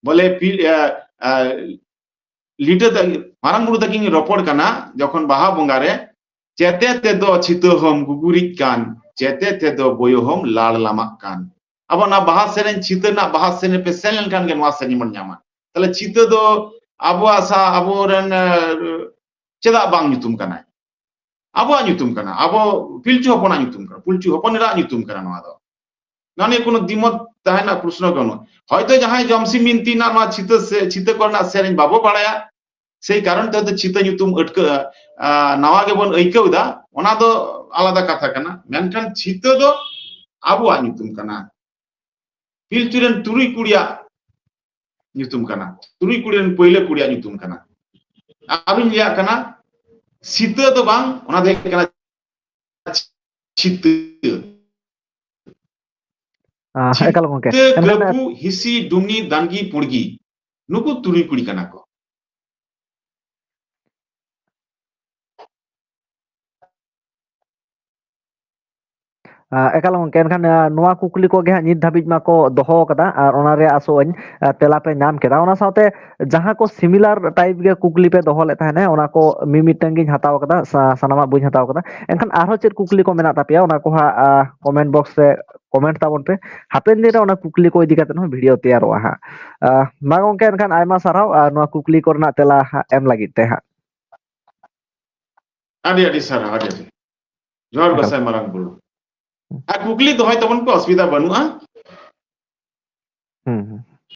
ᱵᱚᱞᱮ ᱯᱤ-, ᱮ, ᱮ, ᱞᱤᱴᱟᱹ ᱛᱟ-, ᱢᱟᱨᱟᱝ ᱵᱩᱨᱩ ᱛᱟᱹᱠᱤᱱ ᱨᱚᱯᱚᱲ ᱠᱟᱱᱟ ᱡᱚᱠᱷᱚᱱ ᱵᱟᱦᱟ ᱵᱚᱸᱜᱟ ᱨᱮ, "ᱪᱮᱛᱮ ᱛᱮᱫᱚ ᱪᱷᱤᱛᱟᱹ ᱦᱚᱢ ᱜᱩᱜᱩᱨᱤᱡ ᱠᱟᱱ, ᱪᱮᱛᱮ ᱛᱮᱫᱚ ᱵᱚᱭᱚ ᱦᱚᱢ ᱞᱟᱲ ᱞᱟᱢᱟᱜ ᱠᱟᱱ᱾" ᱟᱵᱚ ᱚᱱᱟ ᱵᱟᱦᱟ ᱥᱮᱨᱮᱧ, ᱪᱷᱤᱛᱟᱹ ᱨᱮᱱᱟᱜ ᱵᱟᱦᱟ ᱥᱮᱨᱮᱧ ᱯᱮ ᱥᱮᱱ ᱞᱮᱱᱠᱷᱟᱱ ᱜᱮ ᱱᱚᱣᱟ ᱥᱮᱨᱮᱧ ᱵᱚᱱ ᱧᱟᱢᱟ᱾ ᱛᱟᱦᱞᱮ ᱪᱷᱤᱛᱟᱹ ᱫᱚ ᱟᱵᱚᱣᱟᱜ ᱥᱟ-, ᱟᱵᱚᱨᱮᱱ, ᱮ, ᱪᱮᱫᱟᱜ ᱵᱟᱝ ᱧᱩᱛᱩᱢ ᱠᱟᱱᱟᱭ? ᱟᱵᱚᱣᱟᱜ ᱧᱩᱛᱩᱢ ᱠᱟᱱᱟ, ᱟᱵᱚ ᱯᱤᱞᱪᱩ ᱦᱚᱯᱚᱱᱟᱜ ᱧᱩᱛᱩᱢ ᱠᱟᱱᱟ, ᱯᱤᱞᱪᱩ ᱦᱚᱯᱚᱱ ᱮᱨᱟᱜ ᱧᱩᱛᱩᱢ ᱠᱟᱱᱟ ᱱᱚᱣᱟ ᱫᱚ᱾ ᱱᱚᱣᱟ ᱱᱤᱭᱮ ᱠᱳᱱᱳ ᱫᱤᱢᱚᱛ ᱛᱟᱦᱮᱸ ᱨᱮᱱᱟᱜ ᱯᱨᱚᱥᱱᱚ ᱜᱮ ᱵᱟᱹᱱᱩᱜᱼᱟ᱾ ᱦᱚᱭᱛᱳ ᱡᱟᱦᱟᱸᱭ ᱡᱚᱢᱥᱤᱢ ᱵᱤᱱᱛᱤ ᱨᱮᱱᱟᱜ ᱱᱚᱣᱟ ᱪᱷᱤᱛᱟᱹ ᱥᱮ ᱪᱷᱤᱛᱟᱹ ᱠᱚᱨᱮᱱᱟᱜ ᱥᱮᱨᱮᱧ ᱵᱟᱵᱚ ᱵᱟᱲᱟᱭᱟ, ᱥᱮᱭ ᱠᱟᱨᱚᱱ ᱛᱮ ᱦᱚᱭᱛᱳ ᱪᱷᱤᱛᱟᱹ ᱧᱩᱛᱩᱢ ᱟᱹᱴᱠᱟᱹ, ᱟ, ᱱᱟᱣᱟ ᱜᱮᱵᱚᱱ ᱟᱹᱭᱠᱟᱹᱣ ᱮᱫᱟ, ᱚᱱᱟ ᱫᱚ ᱟᱞᱟᱫᱟ ᱠᱟᱛᱷᱟ ᱠᱟᱱᱟ᱾ ᱢᱮᱱᱠᱷᱟᱱ ᱪᱷᱤᱛᱟᱹ ᱫᱚ ᱟᱵᱚᱣᱟᱜ ᱧᱩᱛᱩᱢ ᱠᱟᱱᱟ, ᱯᱤᱞᱪᱩ ᱨᱮᱱ ᱛᱩᱨᱩᱭ ᱠᱩᱲᱤᱭᱟᱜ ᱧᱩᱛᱩᱢ ᱠᱟᱱᱟ, ᱛᱩᱨᱩᱭ ᱠᱩᱲᱤ ᱨᱮᱱ ᱯᱳᱭᱞᱳ ᱠᱩᱲᱤᱭᱟᱜ ᱧᱩᱛᱩᱢ ᱠᱟᱱᱟ᱾ ᱟᱨᱤᱧ ᱞᱟᱹᱭᱟᱜ ᱠᱟᱱᱟ, ᱥᱤᱛᱟᱹ ᱫᱚ ᱵᱟᱝ, ᱚᱱᱟ ᱫᱚ ᱦᱩᱭᱩᱜ ᱠᱟᱱᱟ ᱪᱷᱤᱛᱟᱹ᱾ ᱟ, ᱮᱠᱟᱞ ᱜᱚᱝᱠᱮ᱾ ᱪᱷᱤᱛᱟᱹ, ᱮᱱᱠᱷᱟᱱ ᱠᱟᱹᱯᱩ, ᱦᱤᱥᱤ, ᱰᱩᱢᱱᱤ, ᱫᱟᱱᱜᱤ, ᱯᱩᱲᱜᱤ, ᱱᱩᱠᱩ ᱛᱩᱨᱩᱭ ᱠᱩᱲᱤ ᱠᱟᱱᱟ ᱠᱚ᱾ ᱟ, ᱮᱠᱟᱞ ᱜᱚᱝᱠᱮ, ᱮᱱᱠᱷᱟᱱ, ᱟ, ᱱᱚᱣᱟ ᱠᱩᱠᱞᱤ ᱠᱚᱜᱮ ᱦᱟᱸᱜ ᱱᱤᱛ ᱫᱷᱟᱹᱵᱤᱡ ᱢᱟᱠᱚ ᱫᱚᱦᱚ ᱟᱠᱟᱫᱟ, ᱟᱨ ᱚᱱᱟ ᱨᱮᱭᱟᱜ ᱟᱥᱚᱜ ᱟᱹᱧ, ᱟ, ᱛᱮᱞᱟ ᱯᱮ ᱧᱟᱢ ᱠᱮᱫᱟ᱾ ᱚᱱᱟ ᱥᱟᱶᱛᱮ ᱡᱟᱦᱟᱸ ᱠᱚ similar type ᱜᱮ ᱠᱩᱠᱞᱤ ᱯᱮ ᱫᱚᱦᱚ ᱞᱮᱫ ᱛᱟᱦᱮᱸᱱᱟ, ᱚᱱᱟ ᱠᱚ ᱢᱤᱢᱤᱫᱴᱟᱝ ᱜᱤᱧ ᱦᱟᱛᱟᱣ ᱟᱠᱟᱫᱟ, ᱥᱟ-, ᱥᱟᱱᱟᱢᱟᱜ ᱵᱟᱹᱧ ᱦᱟᱛᱟᱣ ᱟᱠᱟᱫᱟ᱾ ᱮᱱᱠᱷᱟᱱ ᱟᱨᱦᱚᱸ ᱪᱮᱫ ᱠᱩᱠᱞᱤ ᱠᱚ ᱢᱮᱱᱟᱜ ᱛᱟᱯᱮᱭᱟ, ᱚᱱᱟ ᱠᱚ ᱦᱟᱸᱜ, ᱟ, comment box ᱨᱮ comment ᱛᱟᱵᱚᱱ ᱯᱮ᱾ ᱦᱟᱯᱮᱱ ᱫᱤᱱ ᱨᱮ ᱚᱱᱟ ᱠᱩᱠᱞᱤ ᱠᱚ ᱤᱫᱤ ᱠᱟᱛᱮ ᱦᱚᱸ video ᱛᱮᱭᱟᱨᱚᱜᱼᱟ ᱦᱟᱸᱜ᱾ ᱟ, ᱢᱟ ᱜᱚᱝᱠᱮ, ᱮᱱᱠᱷᱟᱱ ᱟᱭᱢᱟ ᱥᱟᱨᱦᱟᱣ, ᱟ, ᱱᱚᱣᱟ ᱠᱩᱠᱞᱤ ᱠᱚᱨᱮᱱᱟᱜ ᱛᱮᱞᱟ ᱦᱟᱸᱜ ᱮᱢ ᱞᱟᱹᱜᱤᱫ ᱛᱮ ᱦᱟᱸᱜ᱾ ᱟᱹᱰᱤ ᱟᱹᱰᱤ ᱥᱟᱨᱦᱟᱣ, ᱟᱹᱰᱤ ᱟᱹᱰᱤ᱾ ᱡᱚᱦᱟᱨ ᱮᱠᱟᱞ᱾ ᱜᱚᱸᱥᱟᱭ ᱢᱟᱨᱟᱝ ᱵᱩᱨᱩ᱾ ᱟᱨ ᱠᱩᱠᱞᱤ ᱫᱚᱦᱚᱭ ᱛᱟᱵᱚᱱ ᱯᱮ, ᱚᱥᱩᱵᱤᱫᱷᱟ ᱵᱟᱹᱱᱩᱜᱼᱟ᱾ ᱦᱩᱸ, ᱦᱩᱸ᱾